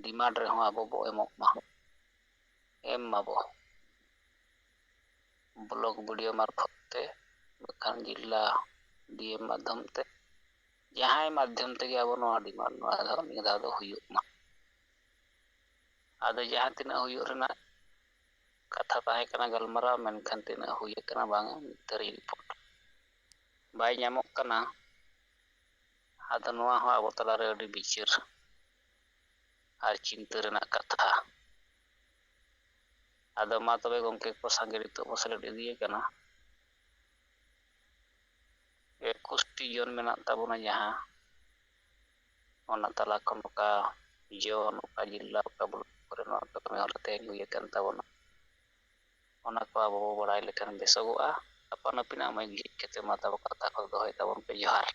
ᱰᱤᱢᱟᱱᱰ ᱨᱮᱦᱚᱸ ᱟᱵᱚ ᱵᱚ ᱮᱢᱚᱜ ᱢᱟ, ᱮᱢ ᱢᱟᱵᱚ᱾ ᱵᱞᱚᱠ ᱵᱤᱰᱤᱳ ᱢᱟᱨᱯᱷᱚᱛ ᱛᱮ, ᱵᱟᱠᱷᱟᱱ ᱡᱤᱞᱟ ᱰᱤᱮᱢ ᱢᱟᱫᱽᱫᱷᱚᱢ ᱛᱮ, ᱡᱟᱦᱟᱸᱭ ᱢᱟᱫᱽᱫᱷᱚᱢ ᱛᱮᱜᱮ ᱟᱵᱚ ᱱᱚᱣᱟ ᱰᱤᱢᱟᱱᱰ ᱱᱚᱣᱟ ᱫᱚ ᱢᱤᱫ ᱫᱷᱟᱣ ᱫᱚ ᱦᱩᱭᱩᱜ ᱢᱟ᱾ ᱟᱫᱚ ᱡᱟᱦᱟᱸ ᱛᱤᱱᱟᱹᱜ ᱦᱩᱭᱩᱜ ᱨᱮᱱᱟᱜ ᱠᱟᱛᱷᱟ ᱛᱟᱦᱮᱸ ᱠᱟᱱᱟ ᱜᱟᱞᱢᱟᱨᱟᱣ, ᱢᱮᱱᱠᱷᱟᱱ ᱛᱤᱱᱟᱹᱜ ᱦᱩᱭ ᱟᱠᱟᱱᱟ ᱵᱟᱝᱟ ᱱᱤᱛ ᱫᱷᱟᱹᱨᱤᱡ ᱨᱤᱯᱳᱨᱴ ᱵᱟᱭ ᱧᱟᱢᱚᱜ ᱠᱟᱱᱟ᱾ ᱟᱫᱚ ᱱᱚᱣᱟ ᱦᱚᱸ ᱟᱵᱚ ᱛᱟᱞᱟᱨᱮ ᱟᱹᱰᱤ ᱵᱤᱪᱟᱹᱨ ᱟᱨ ᱪᱤᱱᱛᱟᱹ ᱨᱮᱱᱟᱜ ᱠᱟᱛᱷᱟ᱾ ᱟᱫᱚ ᱢᱟ ᱛᱚᱵᱮ ᱜᱚᱢᱠᱮ ᱠᱚ ᱥᱟᱸᱜᱮ ᱱᱤᱛᱚᱜ ᱵᱚ ᱥᱮᱞᱮᱫ ᱤᱫᱤᱭᱮ ᱠᱟᱱᱟ᱾ ᱮᱠᱩᱥᱴᱤ ᱡᱚᱱ ᱢᱮᱱᱟᱜ ᱛᱟᱵᱚᱱᱟ ᱡᱟᱦᱟᱸ, ᱚᱱᱟ ᱛᱟᱞᱟ ᱠᱷᱚᱱ ᱚᱠᱟ ᱡᱚᱱ, ᱚᱠᱟ ᱡᱤᱞᱟ, ᱚᱠᱟ ᱵᱞᱚᱠ ᱠᱚᱨᱮ ᱱᱚᱣᱟ ᱠᱟᱹᱢᱤ ᱦᱚᱨᱟ ᱛᱮᱦᱮᱧ ᱦᱩᱭ ᱟᱠᱟᱱ ᱛᱟᱵᱚᱱᱟ, ᱚᱱᱟ ᱠᱚ ᱟᱵᱚ ᱵᱚ ᱵᱟᱲᱟᱭ ᱞᱮᱠᱷᱟᱱ ᱵᱮᱥᱚᱜᱚᱜᱼᱟ᱾ ᱟᱯᱟᱱ ᱟᱹᱯᱤᱱᱟᱜ ᱢᱟᱹᱭ ᱜᱮᱫ ᱠᱟᱛᱮ ᱢᱟ ᱛᱟᱵᱚ ᱠᱟᱛᱷᱟ ᱠᱚ ᱫᱚᱦᱚᱭ ᱛᱟᱵᱚᱱ ᱯᱮ᱾ ᱡᱚᱦᱟᱨ᱾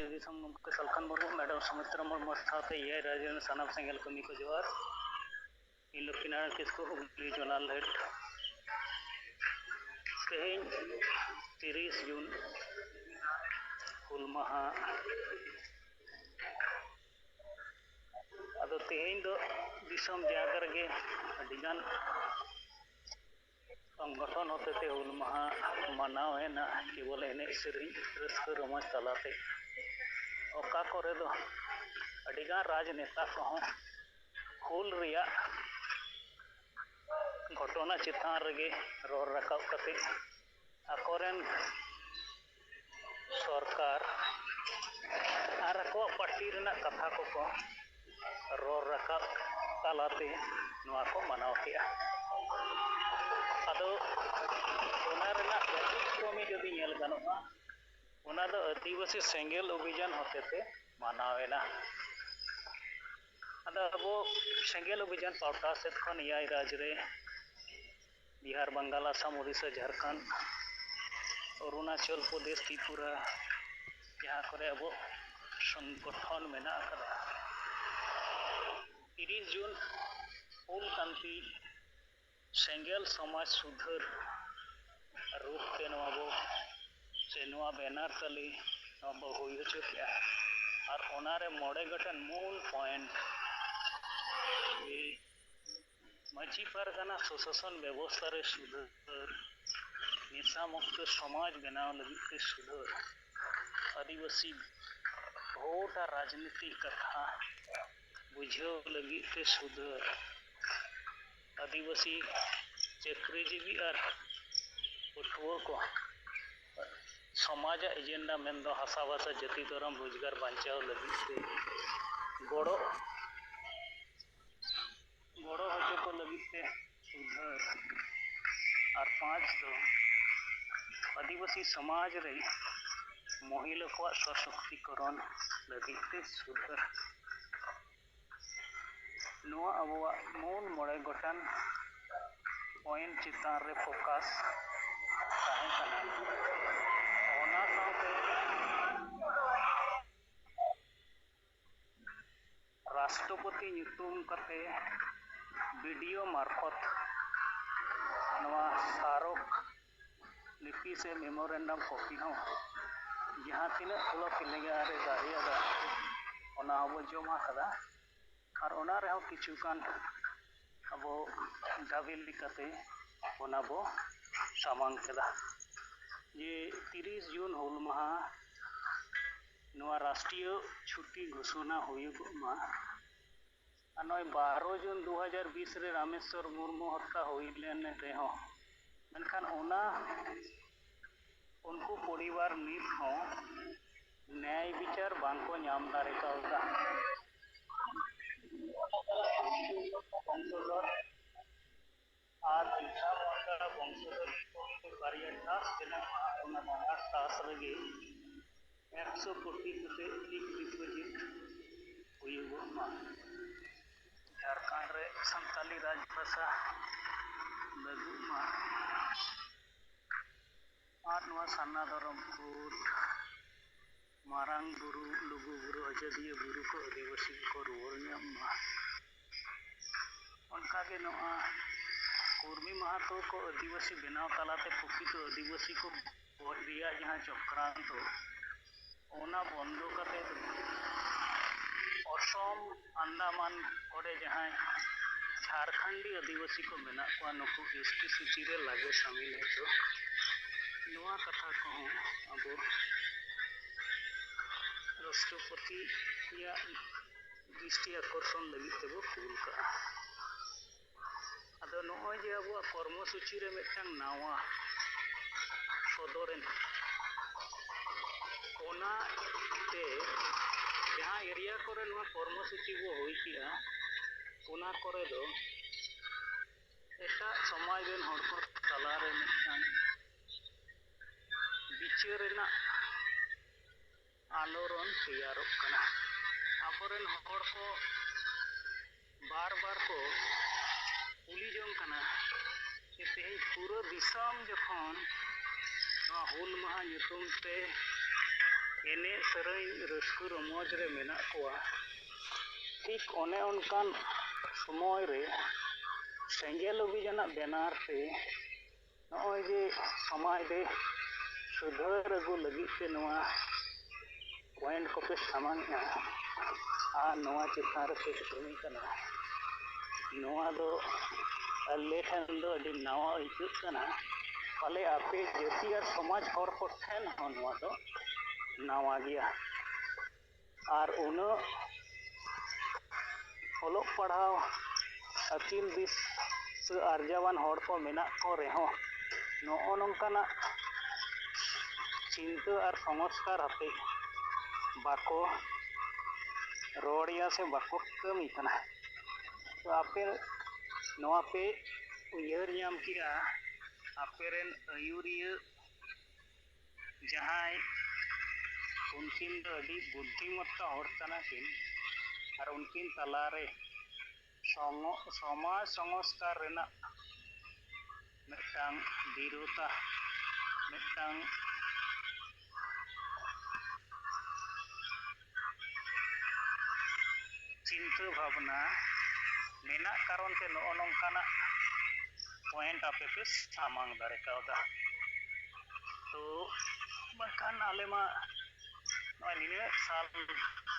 ᱫᱤᱥᱚᱢ ᱜᱚᱢᱠᱮ ᱥᱟᱞᱠᱷᱟᱱ ᱢᱩᱨᱢᱩ, ᱢᱮᱰᱟᱢ ᱥᱩᱢᱤᱛᱨᱟ ᱢᱩᱨᱢᱩ ᱥᱟᱶᱛᱮ ᱮᱭᱟᱭ ᱨᱟᱡᱽ ᱨᱮᱱ ᱥᱟᱱᱟᱢ ᱥᱮᱸᱜᱮᱞ ᱠᱟᱹᱢᱤ ᱠᱚ ᱡᱚᱦᱟᱨ᱾ ᱤᱧ ᱞᱚᱠᱠᱷᱤᱱᱟᱨᱟᱭᱚᱬ ᱠᱤᱥᱠᱩ, ᱦᱩᱜᱽᱞᱤ ᱡᱳᱱᱟᱞ ᱦᱮᱰ᱾ ᱛᱮᱦᱮᱧ ᱛᱤᱨᱤᱥ ᱡᱩᱱ, ᱦᱩᱞ ᱢᱟᱦᱟ᱾ ᱟᱫᱚ ᱛᱮᱦᱮᱧ ᱫᱚ ᱫᱤᱥᱚᱢ ᱡᱟᱭᱜᱟ ᱨᱮᱜᱮ ᱟᱹᱰᱤᱜᱟᱱ ᱥᱚᱝᱜᱚᱴᱷᱚᱱ ᱦᱚᱛᱮᱛᱮ ᱦᱩᱞ ᱢᱟᱦᱟ ᱢᱟᱱᱟᱣ ᱮᱱᱟ, ᱠᱮᱵᱚᱞ ᱮᱱᱮᱡ ᱥᱮᱨᱮᱧ ᱨᱟᱹᱥᱠᱟᱹ ᱨᱚᱢᱚᱡᱽ ᱛᱟᱞᱟᱛᱮ᱾ ᱚᱠᱟ ᱠᱚᱨᱮ ᱫᱚ ᱟᱹᱰᱤᱜᱟᱱ ᱨᱟᱡᱽᱱᱮᱛᱟ ᱠᱚᱦᱚᱸ ᱦᱩᱞ ᱨᱮᱭᱟᱜ ᱜᱷᱚᱴᱚᱱᱟ ᱪᱮᱛᱟᱱ ᱨᱮᱜᱮ ᱨᱚᱲ ᱨᱟᱠᱟᱵ ᱠᱟᱛᱮ ᱟᱠᱚᱨᱮᱱ ᱥᱚᱨᱠᱟᱨ ᱟᱨ ᱟᱠᱚᱣᱟᱜ ᱯᱟᱨᱴᱤ ᱨᱮᱱᱟᱜ ᱠᱟᱛᱷᱟ ᱠᱚᱠᱚ ᱨᱚᱲ ᱨᱟᱠᱟᱵ ᱛᱟᱞᱟᱛᱮ ᱱᱚᱣᱟ ᱠᱚ ᱢᱟᱱᱟᱣ ᱠᱮᱜᱼᱟ᱾ ᱟᱫᱚ ᱚᱱᱟ ᱨᱮᱱᱟᱜ ᱵᱮᱛᱤᱠᱨᱚᱢᱤ ᱡᱩᱫᱤ ᱧᱮᱞ ᱜᱟᱱᱚᱜᱼᱟ, ᱚᱱᱟ ᱫᱚ ᱟᱹᱫᱤᱵᱟᱹᱥᱤ ᱥᱮᱸᱜᱮᱞ ᱚᱵᱷᱤᱡᱟᱱ ᱦᱚᱛᱮᱛᱮ ᱢᱟᱱᱟᱣ ᱮᱱᱟ᱾ ᱟᱫᱚ ᱟᱵᱚ ᱥᱮᱸᱜᱮᱞ ᱚᱵᱷᱤᱡᱟᱱ ᱯᱟᱦᱴᱟ ᱥᱮᱫ ᱠᱷᱚᱱ ᱮᱭᱟᱭ ᱨᱟᱡᱽ ᱨᱮ ᱵᱤᱦᱟᱨ, ᱵᱟᱝᱜᱟᱞ, ᱟᱥᱟᱢ, ᱳᱰᱤᱥᱟ, ᱡᱷᱟᱲᱠᱷᱚᱸᱰ, ᱚᱨᱩᱱᱟᱪᱚᱞ ᱯᱨᱚᱫᱮᱥ, ᱛᱨᱤᱯᱩᱨᱟ, ᱡᱟᱦᱟᱸ ᱠᱚᱨᱮ ᱟᱵᱚ ᱥᱚᱝᱜᱚᱴᱷᱚᱱ ᱢᱮᱱᱟᱜ ᱟᱠᱟᱫᱟ, ᱛᱤᱨᱤᱥ ᱡᱩᱱ ᱦᱩᱞ ᱠᱟᱱᱛᱤ ᱥᱮᱸᱜᱮᱞ ᱥᱚᱢᱟᱡᱽ ᱥᱩᱫᱷᱟᱹᱨ ᱨᱩᱯ ᱛᱮ ᱱᱚᱣᱟ ᱵᱚ, ᱥᱮ ᱱᱚᱣᱟ ᱵᱮᱱᱟᱨ ᱛᱟᱞᱮ ᱱᱚᱣᱟ ᱵᱚ ᱦᱩᱭ ᱦᱚᱪᱚ ᱠᱮᱜᱼᱟ᱾ ᱟᱨ ᱚᱱᱟᱨᱮ ᱢᱚᱬᱮ ᱜᱚᱴᱮᱱ ᱢᱩᱞ ᱯᱚᱭᱮᱱᱴ ᱢᱟᱹᱡᱷᱤ ᱯᱟᱨᱜᱟᱱᱟ ᱥᱩᱥᱟᱥᱚᱱ ᱵᱮᱵᱚᱥᱛᱷᱟ ᱨᱮ ᱥᱩᱫᱷᱟᱹᱨ, ᱱᱮᱥᱟ ᱢᱩᱠᱛᱚ ᱥᱚᱢᱟᱡᱽ ᱵᱮᱱᱟᱣ ᱞᱟᱹᱜᱤᱫ ᱛᱮ ᱥᱩᱫᱷᱟᱹᱨ, ᱟᱹᱫᱤᱵᱟᱹᱥᱤ ᱵᱷᱳᱴ ᱟᱨ ᱨᱟᱡᱽᱱᱤᱛᱤ ᱠᱟᱛᱷᱟ ᱵᱩᱡᱷᱟᱹᱣ ᱞᱟᱹᱜᱤᱫ ᱛᱮ ᱥᱩᱫᱷᱟᱹᱨ ᱟᱹᱫᱤᱵᱟᱹᱥᱤ ᱪᱟᱹᱠᱨᱤᱡᱤᱵᱤ ᱟᱨ ᱯᱟᱹᱴᱷᱩᱣᱟᱹ ᱠᱚ ᱥᱚᱢᱟᱡᱟᱜ ᱮᱡᱮᱱᱰᱟ ᱢᱮᱱᱫᱚ ᱦᱟᱥᱟ ᱵᱷᱟᱥᱟ ᱡᱟᱹᱛᱤ ᱫᱷᱚᱨᱚᱢ ᱨᱳᱡᱽᱜᱟᱨ ᱵᱟᱧᱪᱟᱣ ᱞᱟᱹᱜᱤᱫ ᱛᱮ ᱜᱚᱲᱚ ᱜᱚᱲᱚ ᱦᱚᱪᱚ ᱠᱚ ᱞᱟᱹᱜᱤᱫ ᱛᱮ ᱥᱩᱫᱷᱟᱹᱨ ᱟᱨ ᱯᱟᱸᱪ ᱫᱚ ᱟᱹᱫᱤᱵᱟᱹᱥᱤ ᱥᱚᱢᱟᱡᱽ ᱨᱮ ᱢᱚᱦᱤᱞᱟ ᱠᱚᱣᱟᱜ ᱥᱚᱥᱚᱠᱛᱤᱠᱚᱨᱚᱱ ᱞᱟᱹᱜᱤᱫ ᱛᱮ ᱥᱩᱫᱷᱟᱹᱨ᱾ ᱱᱚᱣᱟ ᱟᱵᱚᱣᱟᱜ ᱢᱩᱞ ᱢᱚᱬᱮ ᱜᱚᱴᱟᱝ ᱯᱚᱭᱮᱱᱴ ᱪᱮᱛᱟᱱ ᱨᱮ ᱯᱷᱳᱠᱟᱥ ᱛᱟᱦᱮᱸ ᱠᱟᱱᱟ᱾ ᱚᱱᱟ ᱥᱟᱶᱛᱮ ᱨᱟᱥᱴᱨᱚᱯᱚᱛᱤ ᱧᱩᱛᱩᱢ ᱠᱟᱛᱮ ᱵᱤᱰᱤᱳ ᱢᱟᱨᱯᱷᱚᱛ ᱱᱚᱣᱟ ᱥᱟᱨᱚᱠ ᱞᱤᱯᱤ ᱥᱮ ᱢᱮᱢᱳᱨᱮᱱᱰᱟᱢ ᱠᱚᱯᱤ ᱦᱚᱸ ᱡᱟᱦᱟᱸ ᱛᱤᱱᱟᱹᱜ ᱴᱚᱞᱟ ᱯᱤᱞᱮᱜᱟ ᱨᱮ ᱫᱟᱲᱮᱭᱟᱫᱟ, ᱚᱱᱟ ᱦᱚᱸᱵᱚ ᱡᱚᱢᱟ ᱠᱟᱫᱟ᱾ ᱟᱨ ᱚᱱᱟ ᱨᱮᱦᱚᱸ ᱠᱤᱪᱷᱩ ᱜᱟᱱ ᱟᱵᱚ ᱫᱟᱹᱵᱤ ᱞᱮᱠᱟᱛᱮ ᱚᱱᱟ ᱵᱚ ᱥᱟᱢᱟᱝ ᱠᱮᱫᱟ ᱡᱮ ᱛᱤᱨᱤᱥ ᱡᱩᱱ ᱦᱩᱞ ᱢᱟᱦᱟ ᱱᱚᱣᱟ ᱨᱟᱥᱴᱨᱤᱭᱚ ᱪᱷᱩᱴᱤ ᱜᱷᱳᱥᱚᱱᱟ ᱦᱩᱭᱩᱜᱚᱜ ᱢᱟ᱾ ᱟᱨ ᱱᱚᱜᱼᱚᱭ ᱵᱟᱨᱚ ᱡᱩᱱ ᱫᱩ ᱦᱟᱡᱟᱨ ᱵᱤᱥ ᱨᱮ ᱨᱟᱢᱮᱥᱣᱚᱨ ᱢᱩᱨᱢᱩ ᱦᱚᱛᱛᱟ ᱦᱩᱭ ᱞᱮᱱ ᱨᱮᱦᱚᱸ, ᱢᱮᱱᱠᱷᱟᱱ ᱚᱱᱟ ᱩᱱᱠᱩ ᱯᱚᱨᱤᱵᱟᱨ ᱱᱤᱛ ᱦᱚᱸ ᱱᱮᱭᱟᱭ ᱵᱤᱪᱟᱨ ᱵᱟᱝᱠᱚ ᱧᱟᱢ ᱫᱟᱲᱮ ᱠᱟᱣᱫᱟ᱾ ᱟᱨ ᱵᱤᱨᱥᱟ ᱢᱩᱱᱰᱟ ᱵᱚᱝᱥᱚᱫᱷᱚᱨ ᱠᱚ ᱵᱟᱨᱭᱟ ᱴᱨᱟᱥᱴ ᱵᱮᱱᱟᱣ ᱢᱟ, ᱚᱱᱟ ᱵᱟᱱᱟᱨ ᱴᱨᱟᱥᱴ ᱨᱮᱜᱮ ᱮᱠᱥᱚ ᱠᱳᱴᱤ ᱠᱟᱛᱮ ᱯᱷᱤᱠᱥ ᱰᱤᱯᱚᱡᱤᱴ ᱦᱩᱭᱩᱜᱚᱜ ᱢᱟ᱾ ᱡᱷᱟᱲᱠᱷᱚᱸᱰ ᱨᱮ ᱥᱟᱱᱛᱟᱞᱤ ᱨᱟᱡᱽ ᱵᱷᱟᱥᱟ ᱞᱟᱹᱜᱩᱜ ᱢᱟ᱾ ᱟᱨ ᱱᱚᱣᱟ ᱥᱟᱨᱱᱟ ᱫᱷᱚᱨᱚᱢ ᱠᱳᱰ ᱢᱟᱨᱟᱝ ᱵᱩᱨᱩ, ᱞᱩᱜᱩ ᱵᱩᱨᱩ, ᱟᱡᱚᱫᱤᱭᱟᱹ ᱵᱩᱨᱩ ᱠᱚ ᱟᱹᱫᱤᱵᱟᱹᱥᱤ ᱠᱚ ᱨᱩᱣᱟᱹᱲ ᱧᱟᱢ ᱢᱟ᱾ ᱚᱱᱠᱟᱜᱮ ᱱᱚᱣᱟ ᱠᱩᱨᱢᱤ ᱢᱟᱦᱟᱛᱚ ᱠᱚ ᱟᱹᱫᱤᱵᱟᱹᱥᱤ ᱵᱮᱱᱟᱣ ᱛᱟᱞᱟᱛᱮ ᱯᱨᱚᱠᱨᱤᱛᱚ ᱟᱹᱫᱤᱵᱟᱹᱥᱤ ᱠᱚ ᱜᱚᱡ ᱨᱮᱭᱟᱜ ᱡᱟᱦᱟᱸ ᱪᱚᱠᱨᱟᱱᱛᱚ, ᱚᱱᱟ ᱵᱚᱱᱫᱚ ᱠᱟᱛᱮ ᱚᱥᱚᱢ, ᱟᱱᱫᱟᱢᱟᱱ ᱠᱚᱨᱮ ᱡᱟᱦᱟᱸᱭ ᱡᱷᱟᱲᱠᱷᱚᱸᱰᱤ ᱟᱹᱫᱤᱵᱟᱹᱥᱤ ᱠᱚ ᱢᱮᱱᱟᱜ ᱠᱚᱣᱟ, ᱱᱩᱠᱩ ᱮᱥ ᱴᱤ ᱥᱩᱪᱤ ᱨᱮ ᱞᱟᱜᱩ ᱥᱟᱹᱢᱤᱞ ᱦᱚᱪᱚ, ᱱᱚᱣᱟ ᱠᱟᱛᱷᱟ ᱠᱚᱦᱚᱸ ᱟᱵᱚ ᱨᱟᱥᱴᱨᱚᱯᱚᱛᱤᱭᱟᱜ ᱫᱨᱤᱥᱴᱤ ᱟᱠᱚᱨᱥᱚᱱ ᱞᱟᱹᱜᱤᱫ ᱛᱮᱵᱚ ᱠᱩᱞ ᱠᱟᱜᱼᱟ᱾ ᱟᱫᱚ ᱱᱚᱜᱼᱚᱭ ᱡᱮ ᱟᱵᱚᱣᱟᱜ ᱠᱚᱨᱢᱚ ᱥᱩᱪᱤ ᱨᱮ ᱢᱤᱫᱴᱟᱝ ᱱᱟᱣᱟ ᱥᱚᱫᱚᱨᱮᱱ, ᱚᱱᱟ ᱛᱮ ᱡᱟᱦᱟᱸ ᱮᱨᱤᱭᱟ ᱠᱚᱨᱮ ᱱᱚᱣᱟ ᱠᱚᱨᱢᱚ ᱥᱩᱪᱤ ᱵᱚ ᱦᱩᱭ ᱠᱮᱜᱼᱟ, ᱚᱱᱟ ᱠᱚᱨᱮ ᱫᱚ ᱮᱴᱟᱜ ᱥᱚᱢᱟᱡᱽ ᱨᱮᱱ ᱦᱚᱲ ᱠᱚ ᱛᱟᱞᱟᱨᱮ ᱢᱤᱫᱴᱟᱝ ᱵᱤᱪᱟᱹᱨ ᱨᱮᱱᱟᱜ ᱟᱞᱚᱲᱚᱱ ᱛᱮᱭᱟᱨᱚᱜ ᱠᱟᱱᱟ᱾ ᱟᱵᱚᱨᱮᱱ ᱦᱚᱲ ᱠᱚ ᱵᱟᱨ ᱵᱟᱨ ᱠᱚ ᱠᱩᱞᱤ ᱡᱚᱝ ᱠᱟᱱᱟ ᱡᱮ ᱛᱮᱦᱮᱧ ᱯᱩᱨᱟᱹ ᱫᱤᱥᱚᱢ ᱡᱚᱠᱷᱚᱱ ᱱᱚᱣᱟ ᱦᱩᱞ ᱢᱟᱦᱟ ᱧᱩᱛᱩᱢ ᱛᱮ ᱮᱱᱮᱡ ᱥᱮᱨᱮᱧ ᱨᱟᱹᱥᱠᱟᱹ ᱨᱚᱢᱚᱡᱽ ᱨᱮ ᱢᱮᱱᱟᱜ ᱠᱚᱣᱟ, ᱴᱷᱤᱠ ᱚᱱᱮ ᱚᱱᱠᱟᱱ ᱥᱚᱢᱚᱭ ᱨᱮ ᱥᱮᱸᱜᱮᱞ ᱚᱵᱷᱤᱡᱟᱱᱟᱜ ᱵᱮᱱᱟᱨ ᱛᱮ ᱱᱚᱜᱼᱚᱭ ᱡᱮ ᱥᱚᱢᱟᱡᱽ ᱨᱮ ᱥᱩᱫᱷᱟᱹᱨ ᱟᱹᱜᱩ ᱞᱟᱹᱜᱤᱫ ᱛᱮ ᱱᱚᱣᱟ ᱯᱚᱭᱮᱱᱴ ᱠᱚᱯᱮ ᱥᱟᱢᱟᱝᱮᱜᱼᱟ ᱟᱨ ᱱᱚᱣᱟ ᱪᱮᱛᱟᱱ ᱨᱮᱯᱮ ᱠᱟᱹᱢᱤ ᱠᱟᱱᱟ, ᱱᱚᱣᱟ ᱫᱚ ᱟᱞᱮ ᱴᱷᱮᱱ ᱫᱚ ᱟᱹᱰᱤ ᱱᱟᱣᱟ ᱟᱹᱭᱠᱟᱹᱜ ᱠᱟᱱᱟ᱾ ᱯᱟᱞᱮ ᱟᱯᱮ ᱡᱟᱹᱛᱤ ᱟᱨ ᱥᱚᱢᱟᱡᱽ ᱦᱚᱲ ᱠᱚ ᱴᱷᱮᱱ ᱦᱚᱸ ᱱᱚᱣᱟ ᱫᱚ ᱱᱟᱣᱟ ᱜᱮᱭᱟ᱾ ᱟᱨ ᱩᱱᱟᱹᱜ ᱚᱞᱚᱜ ᱯᱟᱲᱦᱟᱣ ᱟᱹᱠᱤᱞ ᱫᱤᱥᱟᱹ ᱟᱨᱡᱟᱣᱟᱱ ᱦᱚᱲ ᱠᱚ ᱢᱮᱱᱟᱜ ᱠᱚ ᱨᱮᱦᱚᱸ, ᱱᱚᱜᱼᱚ ᱱᱚᱝᱠᱟᱱᱟᱜ ᱪᱤᱱᱛᱟᱹ ᱟᱨ ᱥᱚᱝᱥᱠᱟᱨ ᱟᱛᱮ ᱵᱟᱠᱚ ᱨᱚᱲᱮᱜᱼᱟ ᱥᱮ ᱵᱟᱠᱚ ᱠᱟᱹᱢᱤ ᱠᱟᱱᱟ᱾ ᱛᱚ ᱟᱯᱮ ᱱᱚᱣᱟ ᱯᱮ ᱩᱭᱦᱟᱹᱨ ᱧᱟᱢ ᱠᱮᱜᱼᱟ, ᱟᱯᱮ ᱨᱮᱱ ᱟᱹᱭᱩᱨᱤᱭᱟᱹ ᱡᱟᱦᱟᱸᱭ, ᱩᱱᱠᱤᱱ ᱫᱚ ᱟᱹᱰᱤ ᱵᱩᱫᱽᱫᱷᱤᱢᱚᱛᱛᱟ ᱦᱚᱲ ᱠᱟᱱᱟ ᱠᱤᱱ, ᱟᱨ ᱩᱱᱠᱤᱱ ᱛᱟᱞᱟᱨᱮ ᱥᱚᱢᱚ-, ᱥᱚᱢᱟᱡᱽ ᱥᱚᱝᱥᱠᱟᱨ ᱨᱮᱱᱟᱜ ᱢᱤᱫᱴᱟᱝ ᱵᱤᱨᱳᱛᱟ, ᱢᱤᱫᱴᱟᱝ ᱪᱤᱱᱛᱟᱹ ᱵᱷᱟᱵᱽᱱᱟ ᱢᱮᱱᱟᱜ ᱠᱟᱨᱚᱱ ᱛᱮ ᱱᱚᱜᱼᱚ ᱱᱚᱝᱠᱟᱱᱟᱜ ᱯᱚᱭᱮᱱᱴ ᱟᱯᱮ ᱯᱮ ᱥᱟᱢᱟᱝ ᱫᱟᱲᱮ ᱠᱟᱣᱫᱟ᱾ ᱛᱚ ᱵᱟᱝᱠᱷᱟᱱ ᱟᱞᱮ ᱢᱟ ᱱᱚᱜᱼᱚᱭ ᱱᱤᱱᱟᱹᱜ ᱥᱟᱞ